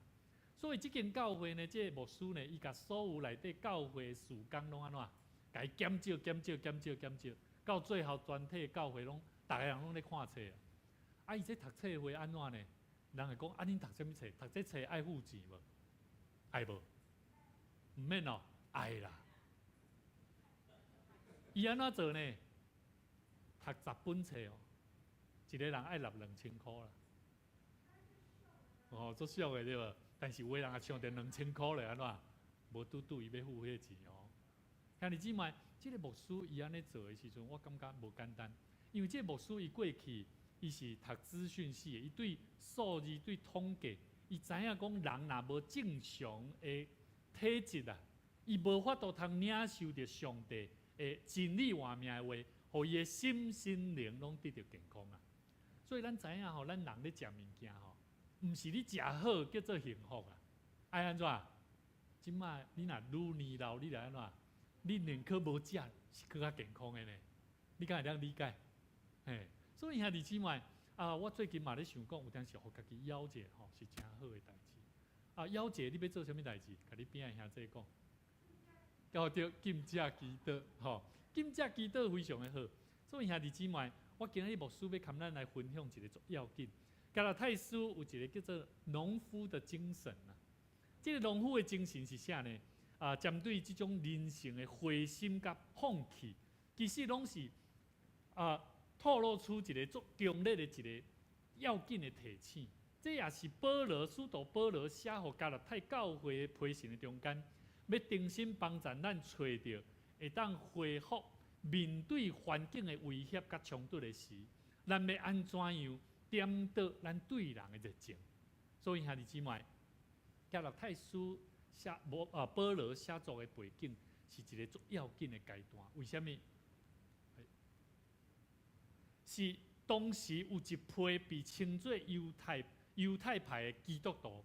所以這間教會呢，這個牧師呢，伊共所有內底教會事工攏按怎？共伊減少、減少、減少、減少，到最後全體教會攏，逐个人攏咧看冊啊。啊，伊這讀冊會按怎呢？人會講啊，恁讀啥物冊？讀這冊愛付錢無？愛無？毋免哦，愛啦。伊按怎做呢？讀十本冊哦，一個人愛納兩千箍啦。哦，足俗的對無？但是有的人也想著兩千箍咧，按怎？無拄拄伊欲付彼個錢哦。兄弟姊妹，這個牧師伊按呢做的時陣，我感覺無簡單，因為這個牧師伊過去伊是讀資訊系的，伊對數字、對統計，伊知影講人若無正常的體質啊，伊無法度通領受著上帝的真理活命的話，予伊的心身靈攏得著健康啊。所以咱知影吼，咱人咧食物件吼，毋是你食好叫做幸福啊，愛按怎？這擺你若愈年老，你來按怎？你寧可無食，是閣較健康的呢？你敢會當理解？嘿，所以兄弟姊妹啊，我最近嘛咧想講，有當時予家己枵者吼，是誠好的代誌。啊，枵者你欲做啥物代誌？共你邊仔兄弟講，叫做禁食祈禱，吼，禁食祈禱非常的好。所以兄弟姊妹，我今日牧師欲共咱來分享一個足要緊。加拉太書有一個叫做農夫的精神啊。這個農夫的精神是啥呢？啊，針對這種人性的灰心佮放棄，其實攏是啊，透露出一個足強烈的一個要緊的提醒。這也是保羅使徒保羅寫予加拉太教會的批信的中間，欲重新幫助咱揣著會當恢復面對環境的威脅佮衝突的時，咱欲按怎樣顛倒咱對人的熱情。所以兄弟姊妹，加拉太書寫無啊保羅寫作的背景是一個足要緊的階段。為啥物？是當時有一批被稱做猶太派的基督徒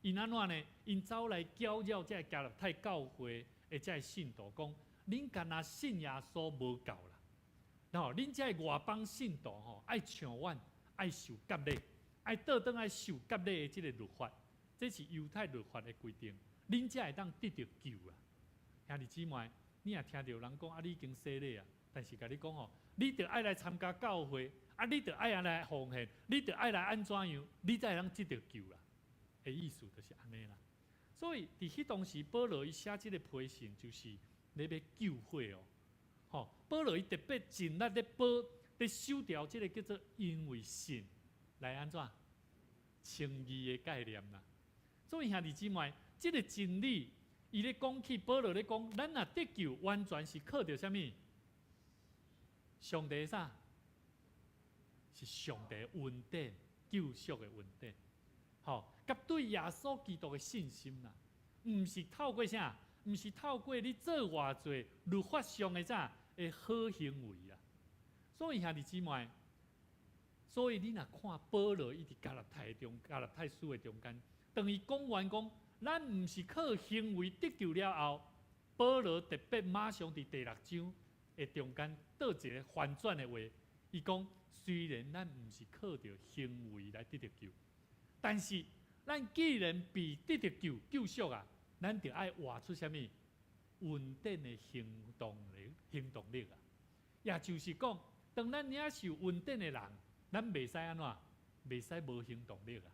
，𪜶按怎呢？𪜶走來攪擾這个加拉太教會的這个信徒，講：恁干焦信耶穌無夠啦，吼，恁這个外邦信徒吼，愛像阮，愛受割禮，愛倒轉來受割禮的這個律法，這是猶太律法的規定，恁才會當得著救啦。兄弟姊妹，你若聽著人講啊，你已經洗禮啊，但是共你講吼，你著愛來參加教會，啊，你著愛來奉獻，你著愛來按怎樣，你才會當得著救啦。的意思就是按呢啦。所以佇彼當時，保羅伊寫這個批信，就是咧欲救火哦。吼，保羅伊特別盡力咧保咧守牢這個叫做因為信來按怎稱義的概念啦。所以兄弟姊妹，這個真理，伊咧講起保羅咧講，咱若得救，完全是靠著啥物？上帝啥？是上帝恩典，救贖的恩典。吼，佮對耶穌基督的信心啦，毋是透過啥？毋是透過你做偌濟律法上的啥的好行為啊。所以兄弟姊妹，所以你若看保羅伊佇加拉太中加拉太書的中間，當伊講完講，咱毋是靠行為得救了後，保羅特別馬上佇第六章的中間倒一個反轉的話，伊講雖然咱毋是靠著行為來得著救，但是咱既然被得著救救贖啊，咱著愛活出啥物恩典的行動力、行動力啊！也就是講，當咱領受恩典的人，咱袂使按怎，袂使無行動力啊！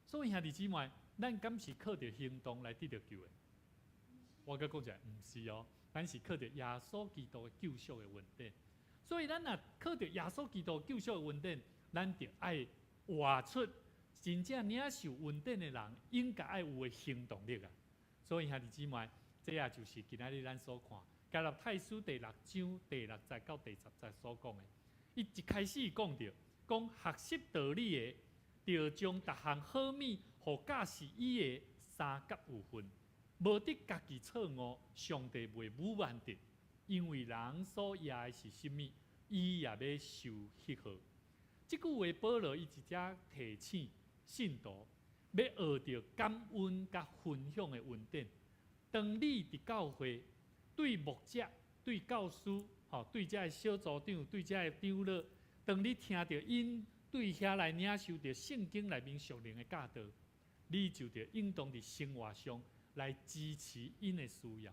所以兄弟姊妹，咱敢是靠著行動來得著救的？我閣講一下，毋是哦，咱是靠著耶穌基督的救贖的恩典。所以咱若靠著耶穌基督救贖的恩典，咱就愛活出真正領受恩典的人應該愛有的行動力啊！所以兄弟姊妹，這也就是今仔日咱所看加拉太書第六章第六節到第十節所講的。伊一開始講著，講學習道理的，著將逐項好物予教示伊的相佮有份，無得家己錯誤，上帝袂侮慢得，因為人所掖的是啥物，伊也欲收彼號。這句話保羅伊佇遮提醒信徒，欲學著感恩佮分享的恩典。當你佇教會對牧者、對教師、吼對遮的小組長、對遮的長老，當你聽著𪜶對遐來領受著聖經內面屬靈的教導，你就著應當佇生活上來支持𪜶的需要。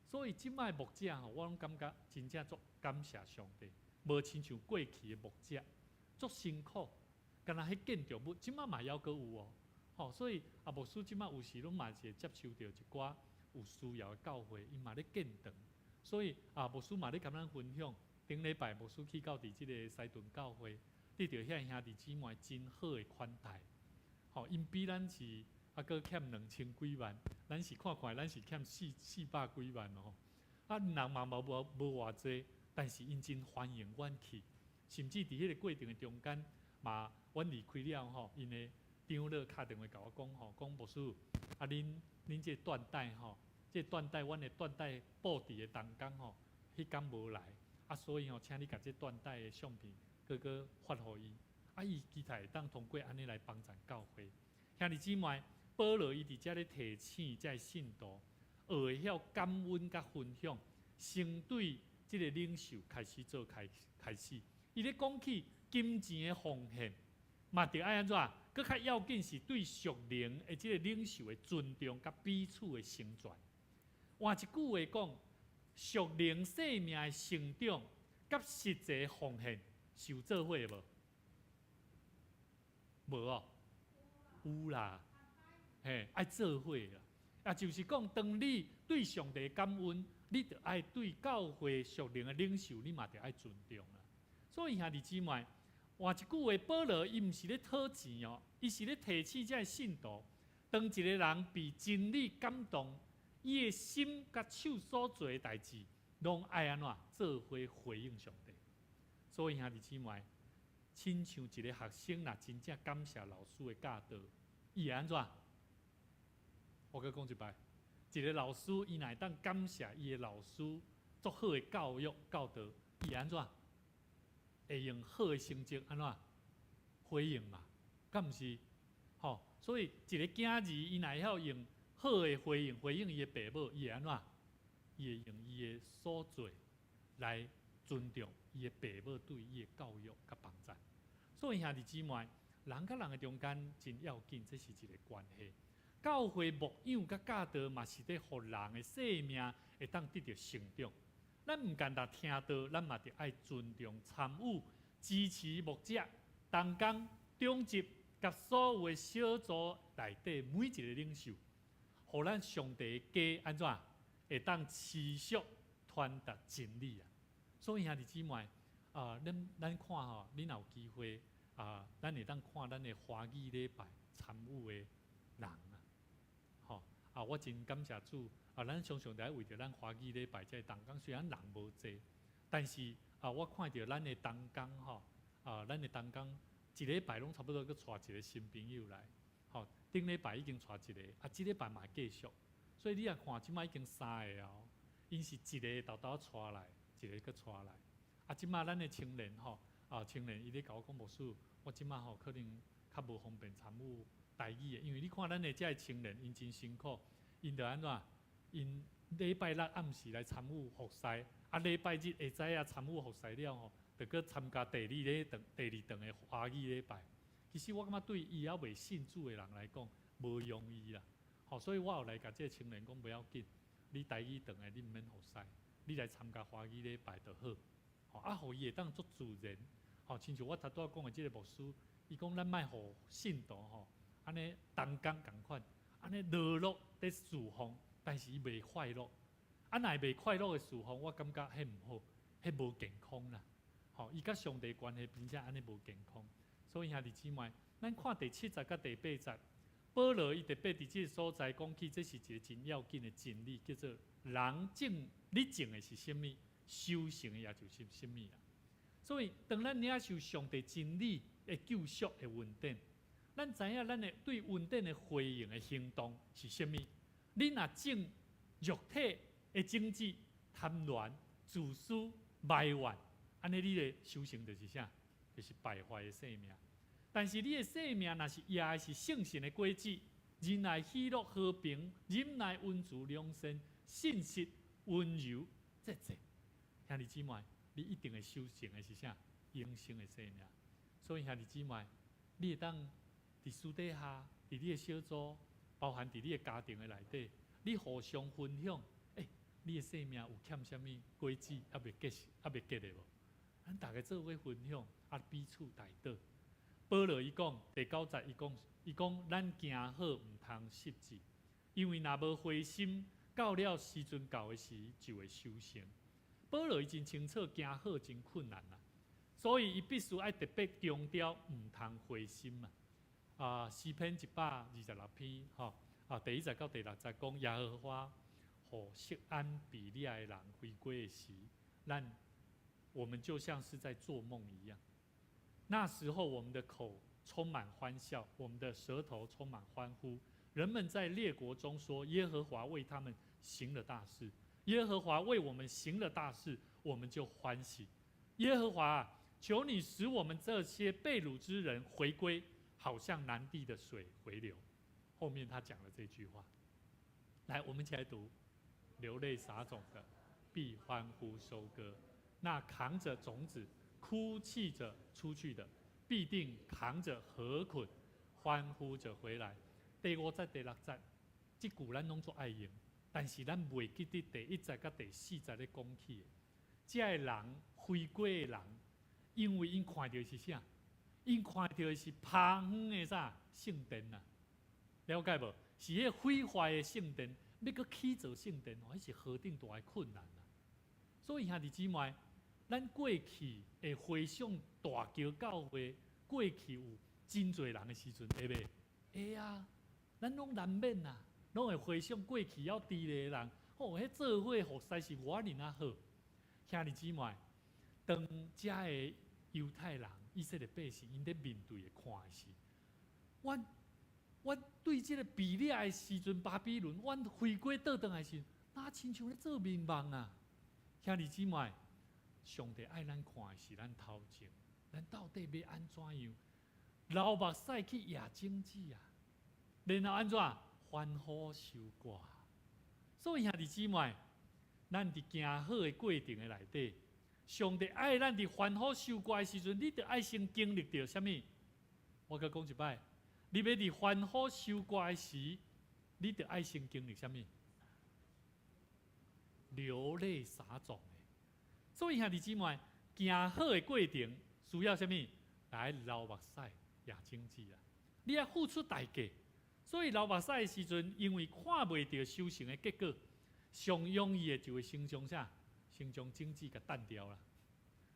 所以這擺牧者吼，我攏感覺真正足感謝上帝，無親像過去的牧者足辛苦，敢若彼建築物，這擺嘛猶閣有哦。吼，所以啊，牧師這擺有時攏嘛是會接受著一寡有需要的教會，𪜶嘛咧建堂，所以啊，牧師嘛咧共咱分享。頂禮拜牧師去到佇這个西屯教會，得著遐兄弟姊妹真好的款待。吼，𪜶比咱是猶閣欠兩千幾萬，咱是看看，咱是欠四百幾萬哦。啊，人嘛無偌濟，但是𪜶真歡迎阮去，甚至佇彼个過程的中間，嘛，阮離開了吼，𪜶的長老敲電話共我講吼，講牧師，啊恁這緞帶吼，這緞帶阮的緞帶布置的同工吼，彼工無來，啊所以吼，請你共這緞帶的相片，閣閣發予伊，啊伊期待會當通過按呢來幫贊教會。兄弟姊妹，保羅伊佇遮咧提醒遮的信徒，學會曉感恩佮分享，先對這个領袖開始做開開始。伊咧講起金錢的奉獻，嘛著愛按怎？閣較要緊是對屬靈的這个領袖的尊重佮彼此的成全。換一句話講，屬靈生命的成長佮實際奉獻是有做伙的無？無哦，有啦，嘿，愛做伙啦。啊，就是講，當你對上帝感恩，你著愛對教會屬靈的領袖，你嘛著愛尊重啦。所以兄弟姊妹，換一句話，保羅伊毋是咧討錢哦，伊是咧提醒遮的信徒，當一個人被真理感動，伊的心佮手所做的代誌，攏愛按怎做伙回應上帝。所以兄弟姊妹，親像一個學生若真正感謝老師的教導，伊會按怎？我閣講一擺，一個老師伊若會當感謝伊的老師足好的教育教導，伊會按怎？會用好的成績按怎回應嘛？敢毋是？吼，所以一個囝兒伊若會曉用好的回應回應伊的爸母，伊會按怎？伊會用伊的所做來尊重伊的爸母對伊的教育佮幫贊。所以兄弟姊妹，人佮人的中間真要緊，這是一個關係。教會牧養佮教導嘛是咧，予人的生命會當得著成長。咱毋干焦聽道，咱嘛著愛尊重、參與、支持牧者、同工、長執佮所有的小組內底每一个領袖，予咱上帝的家按怎會當持續傳達真理啊！所以兄弟姊妹啊，咱看吼，恁若有機會啊，咱會當看咱的華語禮拜參與的人啊，吼啊！我真感謝主啊！咱常常佇為著咱華語禮拜這個同工，雖然人無濟，但是啊，我看著咱的同工吼啊，咱的同工一禮拜攏差不多閣帶一個新朋友來，吼，頂禮拜已經帶一個，啊，這禮拜嘛繼續，所以你若看這擺已經三个哦，𪜶是一个沓沓帶來，一个閣帶來，啊，這擺咱的青年吼，啊，青年伊咧共我講牧師，我這擺吼可能較無方便參與台語的，因為你看咱的這个青年，𪜶真辛苦，𪜶著按怎？𪜶禮拜六暗時來參與服侍，啊，禮拜日下早仔參與服侍了吼，就閣參加第二禮堂、第二堂的華語禮拜。其實我感覺對伊猶未信主的人來講，無容易啦。吼，所以我有來共這个青年講，無要緊，你台語堂的你毋免服侍，你來參加華語禮拜就好。吼，啊，予伊會當足自然。吼，親像我頭拄仔講的這个牧師，伊講咱莫予信徒吼，按呢同工仝款，按呢勞碌佇事奉，但是伊袂快樂。啊，若袂快樂的事奉，我感覺彼毋好，彼無健康啦。吼，伊佮上帝關係真正按呢無健康。所以兄弟姊妹，咱看第七節佮第八節，保羅伊特別佇這个所在講起，這是一个真要緊的真理，叫做人種你種的是啥物，收成的也就是啥物啦。所以，當咱領受上帝真理的救贖的恩典，咱知影咱的對恩典的回應的行動是啥物。你若種肉體的種子，貪戀、自私、埋怨，按呢你的收成就是啥？就是敗壞的生命。但是你的生命若是掖的是聖神的果子，仁愛、喜樂、和平、忍耐、溫慈、良善、信實、溫柔、節制，兄弟姊妹，你一定會收成的是啥？永生的生命。所以兄弟姊妹，你會當佇私底下，佇你的小組，包含佇你的家庭的內底，你互相分享，欸，你的生命有欠啥物果子，猶未結，猶未結的無？咱逐家做伙分享，啊，彼此代禱。保羅伊講第九節，伊講伊講，咱行好毋通失志，因為若無灰心，到了時陣到的時，就會收成。保羅伊真清楚，行好真困難啊，所以伊必須愛特別強調毋通灰心啊。啊，詩篇126篇，吼啊，第一節到第六節講耶和華予錫安被掠的人回歸的時，咱我們就像是在做夢一樣。那時候，我們的口充滿歡笑，我們的舌頭充滿歡呼。人們在列國中說：耶和華為他們行了大事。耶和華為我們行了大事，我們就歡喜。耶和華啊，求你使我們這些被擄之人回歸，好像南地的水回流。後面他講了這句話，來，我們一起來讀：流淚撒種的，必歡呼收割；那扛着種子，哭泣着出去的，必定扛着禾捆，歡呼着回來。第五節、第六節，這句咱攏足愛用，但是咱袂記得第一節佮第四節咧講起的。這个人回歸的人，因為𪜶看著是啥？𪜶看著的是拍遠的啥聖殿啊？了解無？是彼個毀壞的聖殿，欲閣起造聖殿哦，彼是何等大的困難啊！所以兄弟姊妹，咱過去會回想大橋教會過去有真濟人的時陣，會袂？會啊，咱攏難免啊，攏會回想過去猶佇咧的人，吼，彼做伙服侍是偌爾仔好。兄弟姊妹，當遮个猶太人、以色列百姓，𪜶佇面對的看的是，阮阮對這个被掠的時陣，巴比倫，阮回歸倒轉來時，若親像咧做眠夢啊！兄弟姊妹，上帝愛咱看的是咱頭前，咱到底欲按怎樣？流目屎去掖種子啊，然後按怎歡呼收割？所以兄弟姊妹，咱佇行好的過程的內底，上帝愛咱佇歡呼收割的時陣，你著愛先經歷著啥物？我閣講一擺，你欲佇歡呼收割的時，你著愛先經歷啥物？流淚撒種的。所以兄弟姊妹，行好的過程需要啥物？來流目屎、掖種子啊！你愛付出代價。所以流目屎的時陣，因為看袂著收成的結果，上容易的就會先將啥？先將種子共擲掉啦。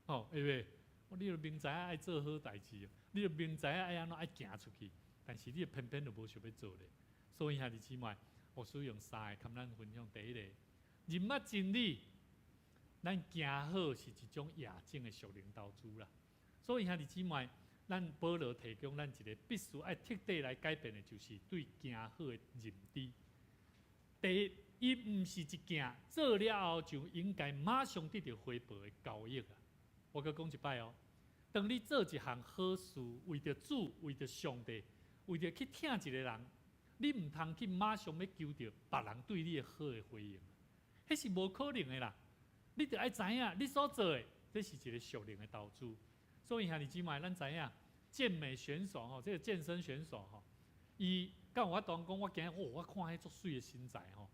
吼，會袂？你著明知影愛做好代誌，你著明知影愛按怎愛行出去，但是你偏偏就無想欲做咧。所以兄弟姊妹，我使用三个佮咱分享。第一個，認捌真理，咱行好是一種掖種的屬靈投資啦。所以兄弟姊妹，咱保羅提供咱一个必須愛徹底來改變的，就是對行好的認知。第一，伊毋是一件做了後就應該馬上得著回報的交易啊！我閣講一擺哦，當你做一項好事，為著主，為著上帝，為著去疼一個人，你毋通去馬上欲求著別人對你的好的回應，彼是無可能的啦。你著愛知影，你所做的，這是一个屬靈的投資。所以兄弟姊妹，咱知影健美選手吼，這个健身選手吼，伊敢有法度講，我今日哦，我看彼足媠的身材吼，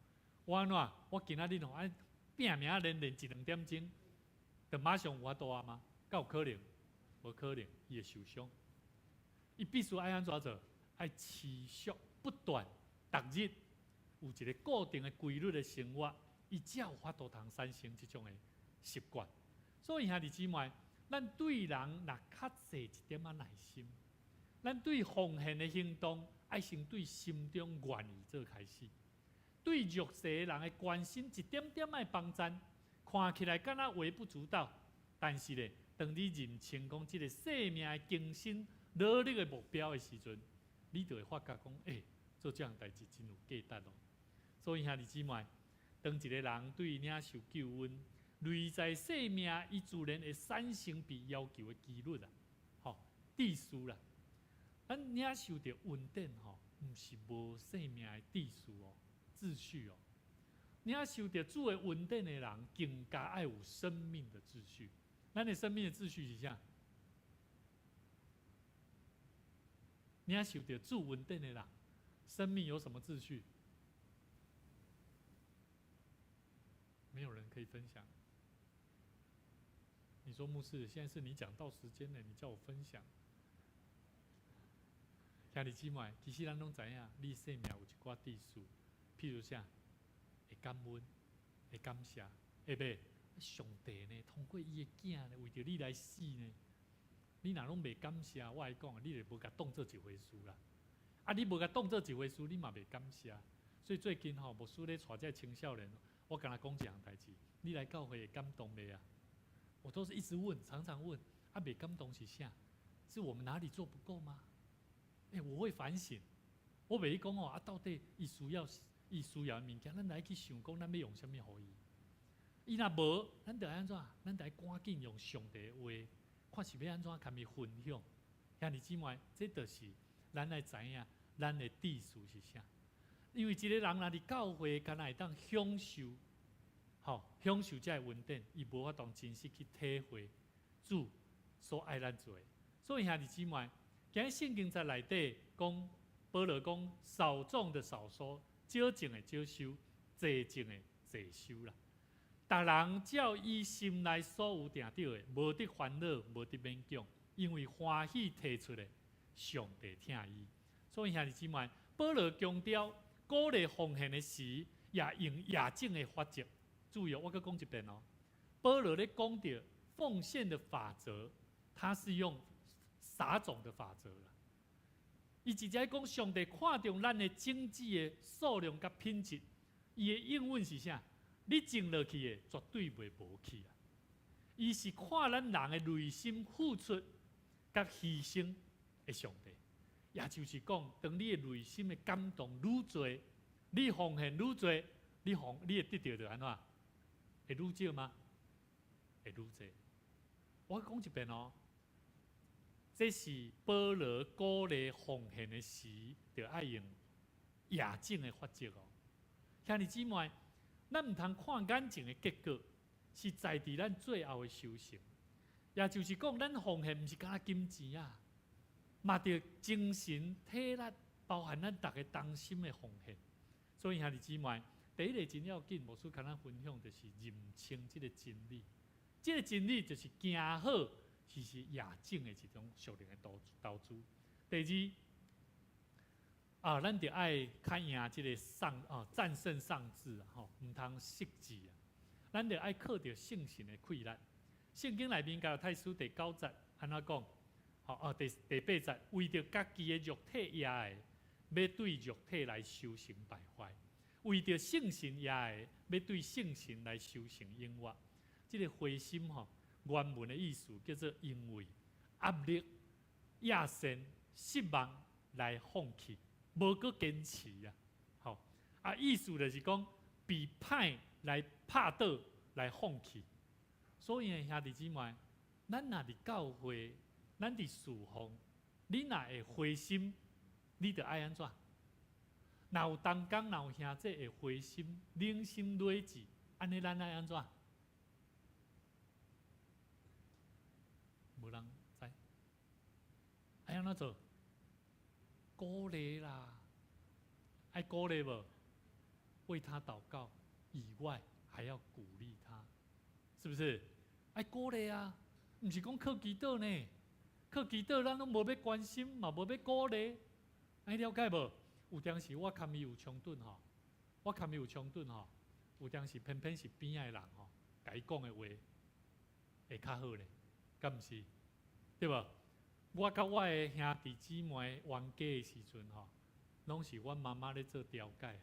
我按怎？我今仔日吼愛拚命練練一兩點鐘，就馬上有法度啊嗎？敢有可能？無可能，伊會受傷。伊必須愛按怎做？愛持續不斷逐日有一个固定的規律的生活，伊才有法度通產生這種的習慣。所以兄弟姊妹，咱對人若較濟一點仔耐心，咱對奉獻的行動，愛先對心中願意做開始。對弱勢的人的關心，一點點的幫贊，看起來敢若微不足道，但是咧，當你認清講這个生命的更新、努力的目標的時陣，你就會發覺講，欸，做這項代誌真有價值哦。所以兄弟姊妹，當一個人對領受救恩，內在生命，伊自然會產生被要求的紀律啊，吼，秩序啦。咱領受著恩典吼，毋是無生命的秩序哦，秩序哦。領受著主的恩典的人，更加愛有生命的秩序。咱的生命的秩序是啥？領受著主恩典的人，生命有什麼秩序？沒有人可以分享。你說牧師，現在是你講道時間呢，你叫我分享。兄弟姊妹，其實咱攏知影，你生命有一寡秩序，譬如啥，會感恩，會感謝，會袂？上帝呢，通過伊的囝呢，為著你來死呢。你若攏袂感謝，我來講，你就無共當做一回事啦。啊，你無共當做一回事，你嘛袂感謝。所以最近吼，牧師咧帶這青少年，我敢若講一項代誌，你來教會會感動袂啊？我都是一直問，常常問，啊，袂感動是啥？是我們哪裡做不夠嗎？欸，我會反省，我袂去講哦，啊，到底伊需要的物件，咱來去想講，咱欲用啥物予伊？伊若無，咱就愛按怎？咱就愛趕緊用上帝的話，看是欲按怎共伊分享。兄弟姊妹，這就是咱愛知影，咱的秩序是啥？因為一個人若佇教會，敢若會當享受，吼，享受這个恩典，伊無法度真實去體會主所愛咱做的。所以兄弟姊妹，今日聖經在內底講，保羅講少種的少收，少種的少收，濟種的濟收啦。逐人照伊心內所有定著的，無得煩惱，無得勉強，因為歡喜提出的，上帝疼伊。所以兄弟姊妹，保羅強調鼓勵奉獻的時，也用夜種的法則。注意哦，我閣講一遍哦。保羅咧講著奉獻的法則，他是用撒種的法則啦。伊直接講上帝看重咱的種子的數量佮品質，伊的應允是啥？你種落去的絕對袂無去啊！伊是看咱人的內心付出佮犧牲的上帝，也就是講，當你的內心的感動愈濟，你奉獻愈濟，你會得著就按怎？會愈少嗎？會愈濟。我講一遍哦，這是保羅鼓勵奉獻的時，就愛用夜種的法則哦。兄弟姊妹，咱毋通看眼前的結果，是在佇咱最後的收成。也就是講，咱奉獻毋是干焦金錢啊，嘛著精神、體力，包含咱逐家同心的奉獻。所以兄弟姊妹，第一个真要緊，牧師共咱分享就是認清這个真理。這个真理就是行好，其實夜種的一種屬靈的投資。第二，啊，咱著愛較贏這个喪啊，戰勝喪志啊，吼，毋通失志啊。咱著愛靠著聖神的氣力。聖經內面加拉太書第九節按怎講？吼啊，第八節，為著家己的肉體掖的，欲對肉體來修成敗壞；為著聖神掖的，欲對聖神來修成永活。這个灰心吼，原文的意思叫做因為壓力、壓線、失望來放棄，無閣堅持啊！吼啊，意思就是講被歹來拍倒來放棄。所以兄弟姊妹，咱若佇教會，咱佇侍奉，你若會灰心，你著愛按怎？若有同工，若有兄弟會灰心、冷心累志，按呢咱愛按怎？無人知，愛按怎做？鼓勵啦，愛鼓勵無？為他禱告以外，還要鼓勵他，是不是？愛鼓勵啊，毋是講靠祈禱呢？靠祈禱，咱攏無欲關心，嘛無欲鼓勵，按呢了解無？有當時我共伊有衝突吼，我共伊有衝突吼，有當時偏偏是邊仔的人吼，共伊講的話會較好咧，敢毋是？對無？我佮我的兄弟姊妹冤家的時陣吼，攏是阮媽媽咧做調解啊。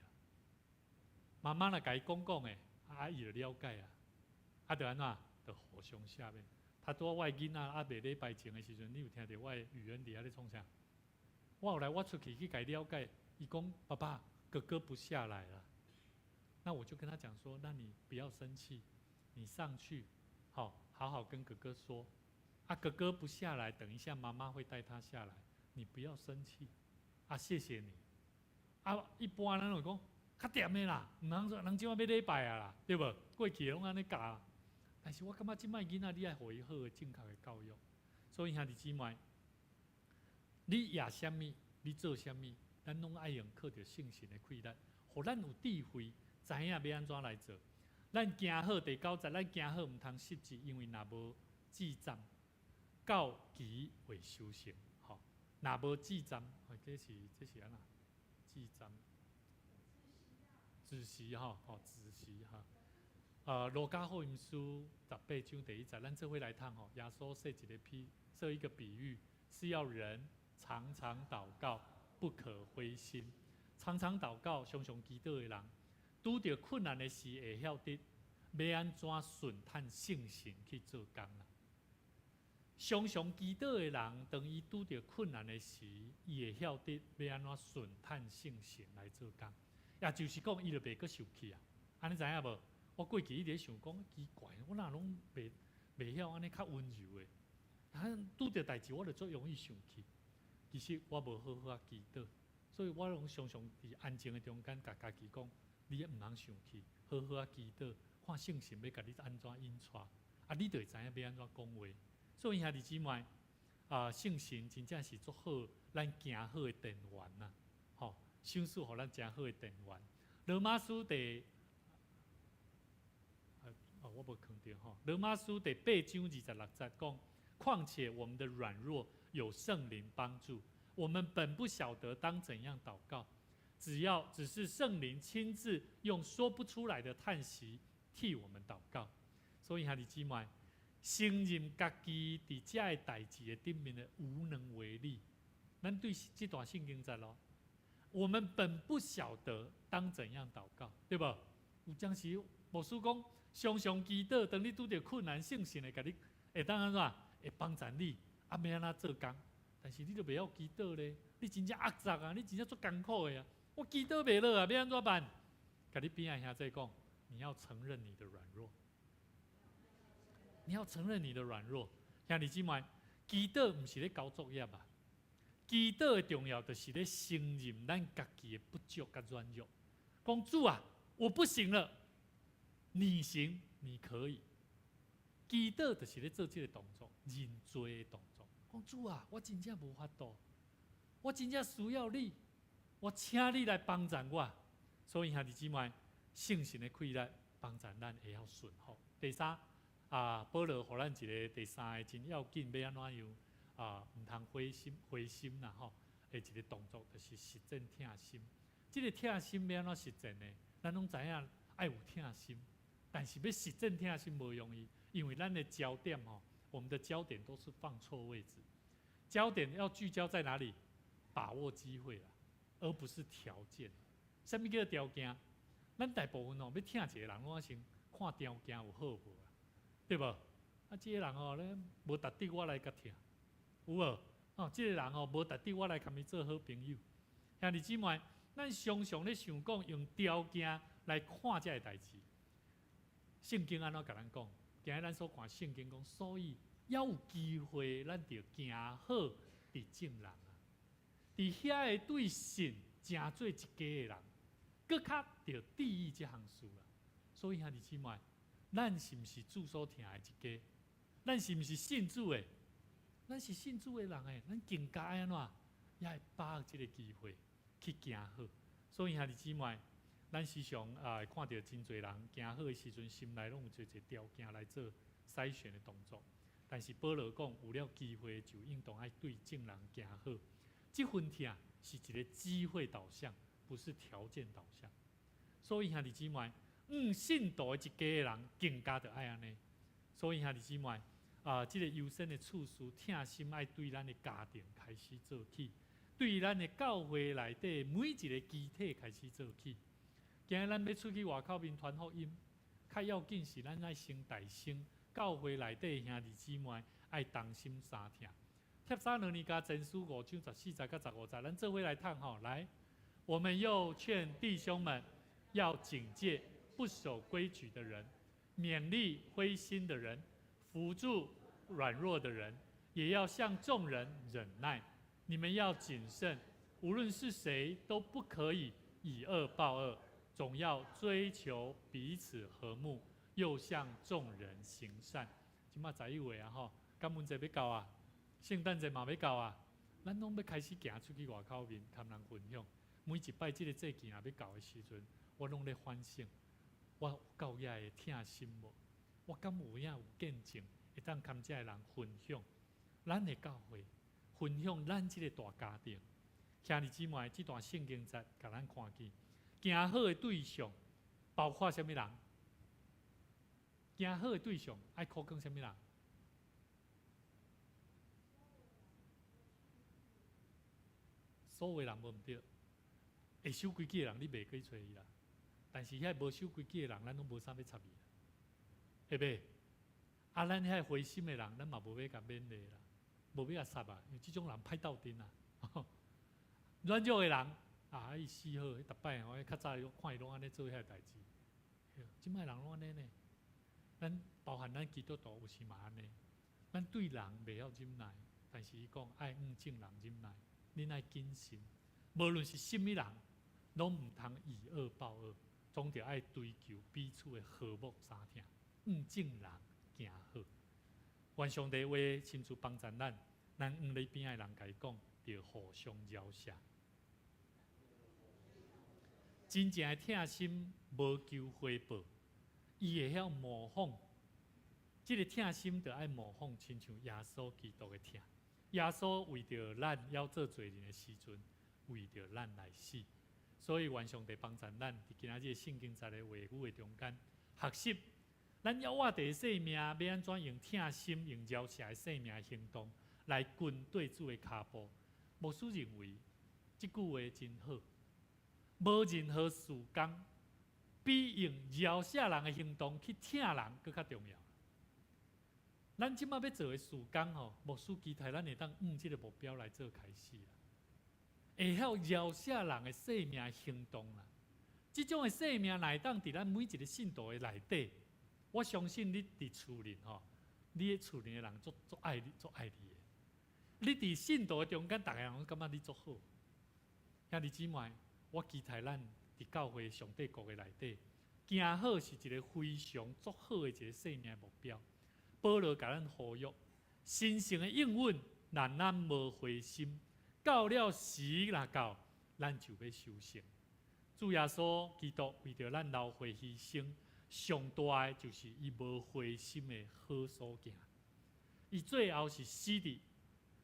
媽媽若共伊講講的，啊伊就了解啊，啊就按怎？就互相赦免。他拄我的囡仔猶未禮拜前的時陣，你有聽著我的語言佇遐咧創啥？我後來我出去去共伊了解，伊講爸爸，哥哥不下來了。那我就跟他講說，那你不要生氣，你上去，好好好跟哥哥說。啊，哥哥不下來，等一下媽媽會帶他下來，你不要生氣。啊，謝謝你。啊，一般咱會講較恬的啦，毋通說人這馬欲禮拜啊啦，對無？過去攏按呢教。但是我感覺這擺囡仔，你愛予伊好的正確的教育。所以兄弟姊妹，你攑啥物，你做啥物，咱攏愛用靠著聖神的氣力，予咱有智慧，知影欲按怎來做。咱行好第九節，咱行好毋通失志，因為若無志站，到期未修成。吼，若無志站，這是按怎？志站，子時吼，吼子時哈。路加福音書18章第1節，咱做伙來讀吼。耶穌設一個譬，設一個比喻，是要人常常禱告，不可灰心。常常禱告，常常祈禱的人，拄著困難的時，會曉得欲按怎順趁聖神去做工啦。常常祈禱的人，當伊拄著困難的時，伊會曉得欲按怎順趁聖神來做工。也就是講，伊就袂閣受氣啊。按呢知影無？我過去一直想講奇怪，我哪攏袂曉按呢較溫柔的？啊，拄著代誌我就足容易生氣。其實我無好好仔祈禱，所以我攏常常佇安靜的中間，共家己講：你毋通生氣，好好仔祈禱，看聖神欲共你按怎引帶，啊，你就會知影欲按怎講話。所以兄弟姊妹，啊，聖神真正是足好，咱行好的電源啊！吼，賞賜予咱誠好的電源。羅馬書第，哦，我無看著吼。羅馬書第8章26節講：況且我們的軟弱有聖靈幫助，我們本不曉得當怎樣禱告，只是聖靈親自用說不出來的嘆息替我們禱告。所以兄弟姊妹，承認家己佇這个代誌的頂面的無能為力，咱對這段聖經節咯，我們本不曉得當怎樣禱告，對無？有當時牧師講，常常祈禱，當你拄著困難，聖神會共你會當按怎？會幫助你，啊，欲按怎做工？但是你都袂曉祈禱咧，你真正壓榨啊！你真正足艱苦的啊！我祈禱袂落啊，欲按怎辦？共你邊仔兄弟講，你要承認你的軟弱，你要承認你的軟弱。兄弟姊妹，祈禱毋是咧交作業啊，祈禱的重要就是咧承認咱家己的不足佮軟弱。講主啊，我不行了，你行，你可以。祈禱就是咧做這個動作，認罪的動作。講主啊，我真正無法度，我真正需要你，我請你來幫助我。所以兄弟姊妹，聖神的氣力幫助咱會曉順服。第三啊，保羅予咱一個第三个真要緊，欲按怎樣啊？毋通灰心灰心啦吼！的一個動作就是實踐疼心。這個疼心欲按怎實踐呢？咱攏知影愛有疼心，但是欲實踐疼心無容易，因為咱的焦點吼，我們的焦點都是放錯位置。焦點要聚焦在哪裡？把握機會啦，而不是條件。啥物叫條件？咱大部分哦，欲疼一個人，攏先看條件有好無啦，對無？啊，這個人哦，咧無值得我來共疼，有無？哦，這個人哦，無值得我來共伊做好朋友。兄弟姊妹，咱常常咧想講用條件來看這个代誌。聖經按怎共咱講？今日咱所看聖經講，所以猶有機會，咱著行好佇眾人啊，佇遐个對信成做一家的人，閣較著注意這項事啦。所以兄弟姊妹，咱是毋是主所疼的一家？咱是毋是信主的？咱是信主的人欸，咱更加愛按怎？也會把握這个機會去行好。所以兄弟姊妹，咱時常啊會看著真濟人行好的時陣，心內攏有濟濟條件來做篩選的動作。但是保羅講，有了機會就應當愛對眾人行好。這份疼是一个機會導向，不是條件導向。所以兄弟姊妹，信徒的一家的人更加著愛按呢。所以兄弟姊妹，啊，這個優先的次序，疼心愛對咱的家庭開始做起，對咱的教會內底每一個肢體開始做起。今日咱欲出去外口面傳福音，較要緊是咱愛先提升教會內底兄弟姊妹愛同心相疼。帖撒羅尼迦前書五章十四節佮十五節，咱做伙來讀吼，來，我們又勸弟兄們要警戒不守規矩的人，勉勵灰心的人，扶助軟弱的人，也要向眾人忍耐。你們要謹慎，無論是誰都不可以以惡報惡，總要追求彼此和睦，又向眾人行善。這馬十一月啊，吼，感恩節欲到啊，聖誕節嘛欲到啊，咱攏欲開始行出去外口面，佮人分享。每一擺這個節期若欲到的時陣，我攏咧反省，我有夠遐的疼心無？我敢有影有見證，會當佮遮的人分享咱的教會，分享咱這個大家庭。兄弟姊妹，這段聖經節共咱看見，行好的對象包括啥物人？行好的對象愛考慮啥物人？所有人無毋對，會守規矩的人你袂去揣伊啦。但是遐無守規矩的人，咱攏無啥欲插伊啦，會袂？啊，咱遐灰心的人，咱嘛無欲共勉勵啦，無欲共插啊，因為這種人歹鬥陣啊。軟弱的人啊，伊死好，逐擺我較早看伊攏按呢做遐代誌，這擺人攏按呢呢。咱包含咱基督徒有時嘛按呢，咱對人袂曉忍耐，但是伊講愛向眾人忍耐，恁愛謹慎，無論是啥物人，攏毋通以惡報惡，總著愛追求彼此的和睦相疼，向眾人行好。願上帝話親自幫助咱，咱向你邊仔的人共伊講，著互相饒赦。真正的疼心無求回報，伊會曉模仿。這個疼心著愛模仿，親像耶穌基督的疼。耶穌為著咱猶做罪人的時陣，為著咱來死。所以願上帝幫助咱，佇今仔日聖經節的話語的中間，學習咱猶活佇生命，欲按怎用疼心、用饒赦的生命行動來跟對主的跤步。牧師認為這句話真好，無任何事工比用饒赦人的行動去疼人閣較重要。咱這馬欲做的事工吼，牧師期待咱會當按這個目標來做開始啦。會曉饒赦人的生命行動啦，這種的生命若會當佇咱每一個信徒的內底，我相信你佇厝裡吼，你的厝裡的人足足愛你，足愛你的。你佇信徒的中間，逐个人攏感覺你足好。兄弟姊妹，我期待咱佇教會上帝國的內底，行好是一個非常足好的一個生命目標。保羅共咱呼籲，神聖的應允，讓咱無灰心。到了時若到，咱就欲收成。主耶穌基督為著咱流血犧牲，上大的就是伊無灰心的好所行。伊最後是死佇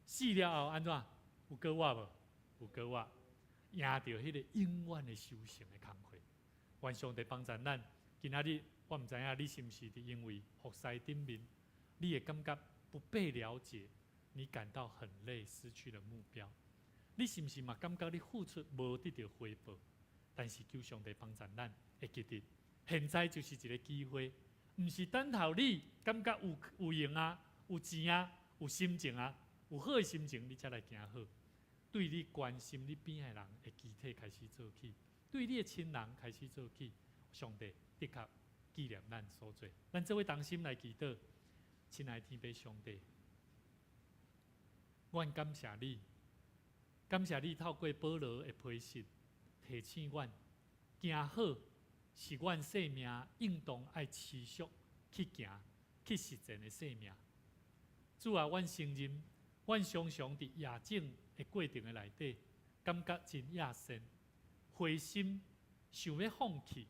死了後按怎？有閣活無？有閣活，贏著彼個永遠的收成的工課。願上帝幫助咱。今仔日我毋知影你是毋是佇因為服侍頂面，你會感覺不被了解，你感到很累，失去了目標。你是毋是嘛感覺你付出無得著回報？但是求上帝幫助咱，會記得現在就是一個機會，毋是等候你感覺有有閒啊、有錢啊、有心情啊、有好的心情，你才來行好。對你關心你邊仔的人的肢體開始做起，對你的親人開始做起，上帝的確紀念咱所做。咱做伙同心來祈禱，親愛的天父上帝，阮感謝你。感謝你透過保羅的批示，提醒阮行好是阮生命應當愛持續去行、去實踐的生命。主啊，阮承認，阮常常佇夜整的過程的內底，感覺真厭世、灰心，想欲放棄。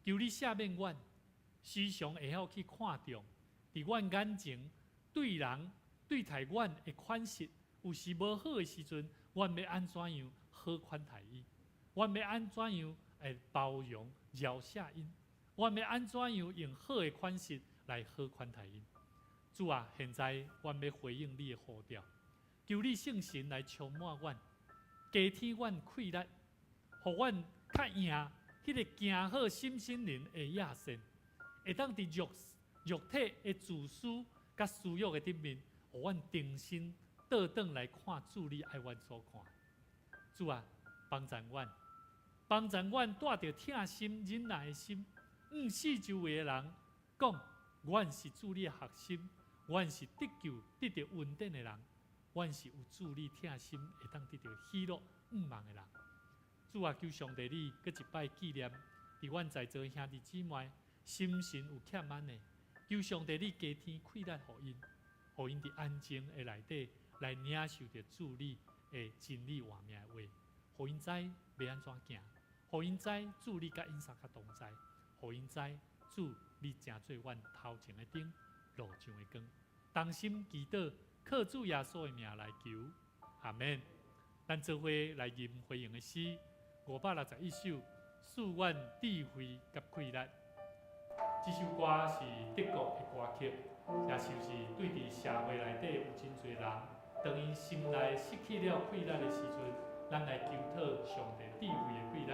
求你赦免阮，時常會曉去看重，佇阮眼前對人對待阮的款式，有時無好的時陣，阮欲按怎樣好款待伊？阮欲按怎樣來包容饒赦𪜶？阮欲按怎樣用好的款式來好款待𪜶？主啊，現在阮欲回應你的呼召，求你聖神來充滿阮，加添阮氣力，予阮較贏彼个行好心身靈的野性，會當佇肉體的自私佮私欲的頂面，予阮重新倒轉來看主你愛阮所看。主啊，幫助阮，幫助阮帶著疼心忍耐的心，向四周圍的人講，阮是主你的學生，阮是得救得著恩典的人，阮是有主你疼心會當得著喜樂向望的人。主啊，求上帝你閣一擺紀念，佇阮在座兄弟姊妹心神有欠安的，求上帝你加添氣力予𪜶，予𪜶佇安靜的內底來領受著主你的真理活命的話，予𪜶知欲按怎行，予𪜶知主你佮𪜶相佮同在，予𪜶知主你成做阮頭前的燈，路上的光。同心祈禱，靠主耶穌的名來求，阿們。咱做伙來吟回應的詩561首，賜阮智慧佮氣力。這首歌是德國的歌曲，也就是對佇社會內底有真濟人，當𪜶心內失去了氣力的時陣，咱來求討上帝智慧的氣力，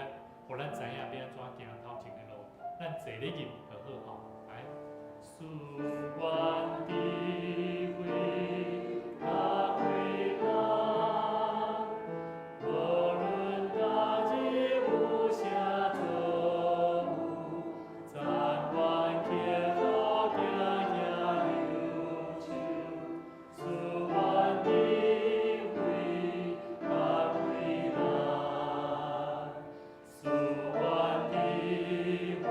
予咱知影欲按怎行頭前的路。咱坐咧吟就好吼，來，賜阮智慧佮氣力，無論今日有啥遭遇，但願克苦行遐憂愁，賜阮智慧佮氣力，賜阮智慧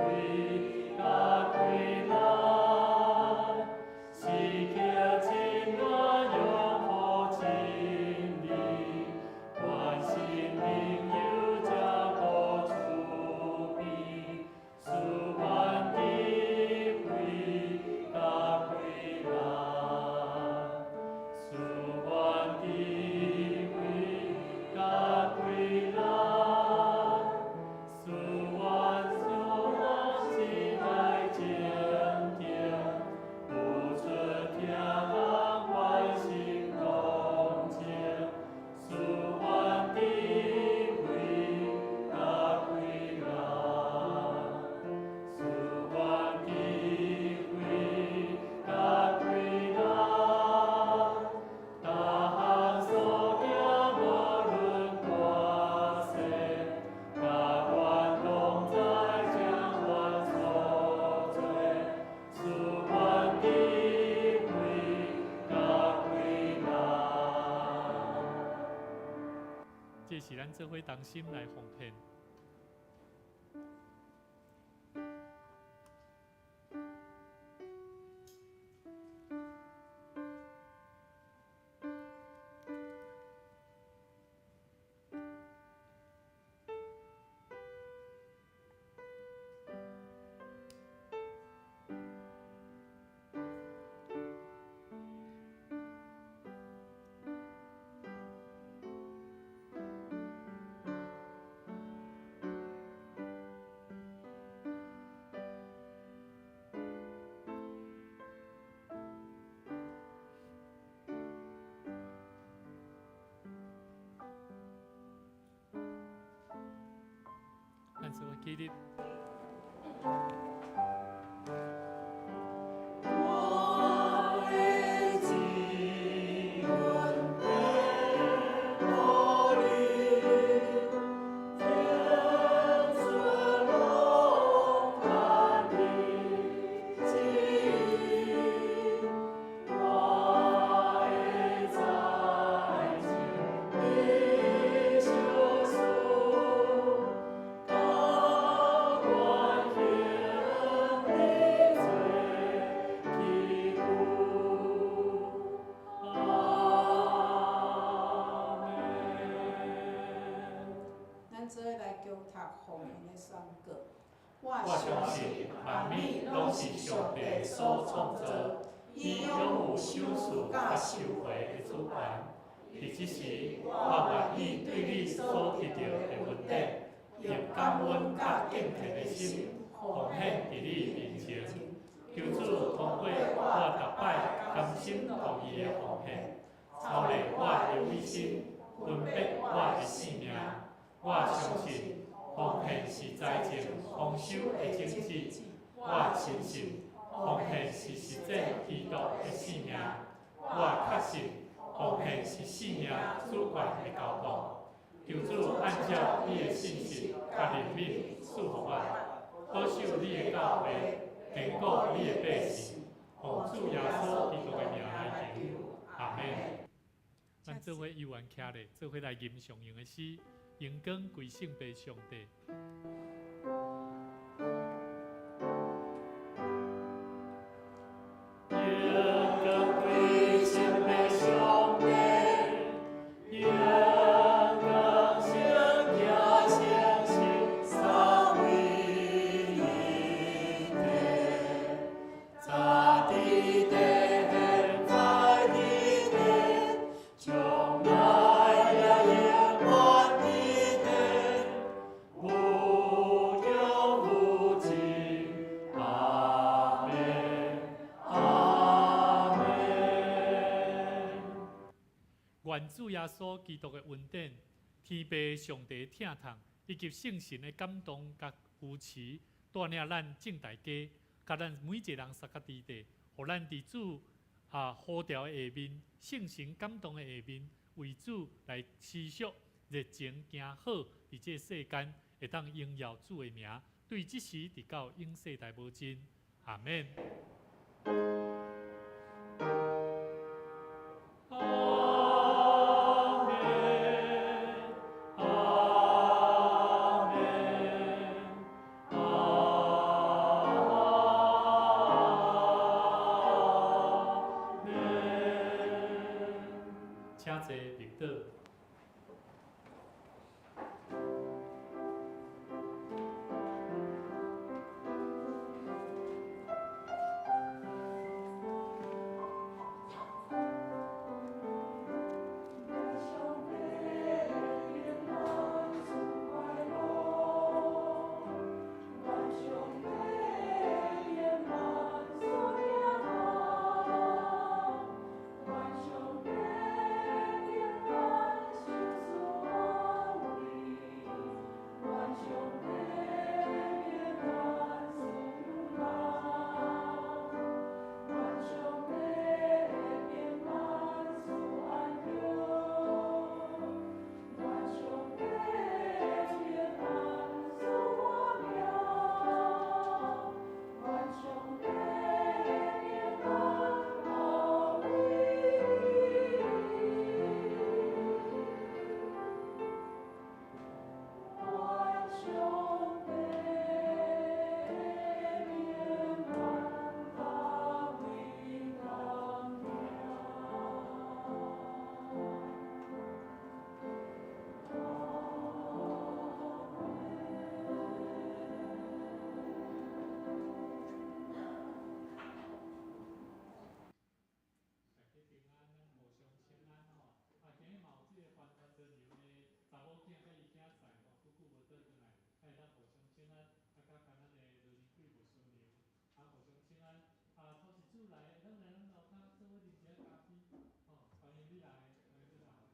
佮氣力，時刻親愛擁抱真理，關心朋友照顧慈悲，賜阮智慧佮氣力，賜阮智慧佮氣力，賜阮勇往心內堅定，付出疼人關心同情，賜阮智慧佮氣力，賜阮智慧佮氣力，逐項所行無論大細，佮阮同在，將阮所做，賜阮智慧佮氣力。這是咱做伙同心來奉獻。咱做伙起立。我的真恩典予你，天孫攏牽你旨意，我的才情你相思，甘願行你做基督。阿們。咱做伙來共讀奉獻的宣告。我我相相信信萬萬物物攏攏是是上帝上帝所所創造創造，伊伊擁擁有有賞賞賜佮賜佮授授予予的主權，佇這時，我願意對你所得著的恩典，用感恩佮敬虔的心奉獻佇你面前。求主通過我逐擺甘心樂意的奉獻，操練我的委身，分別我的性命。我相信奉獻是財政豐收的種子。我深信奉獻是實踐基督的性命。我確信奉獻是性命主權的交託。求主按照你的信實佮憐憫賜予我，保守你的教會，堅固你的百姓。奉主耶穌基督的名來求，阿們。咱做伙猶原徛咧，做伙來吟誦用的詩，榮光歸聖父上帝。願主耶穌基督的恩典、天父上帝的疼痛，以及聖神的感動佮扶持，帶領咱眾大家，佮咱每一个人相佮佇地，予咱佇主呼召的下面，聖神感動的下面，為主來持續熱情行好，佇這個世間會當榮耀主的名，對這時直到永世代無盡。阿們。請坐，入座。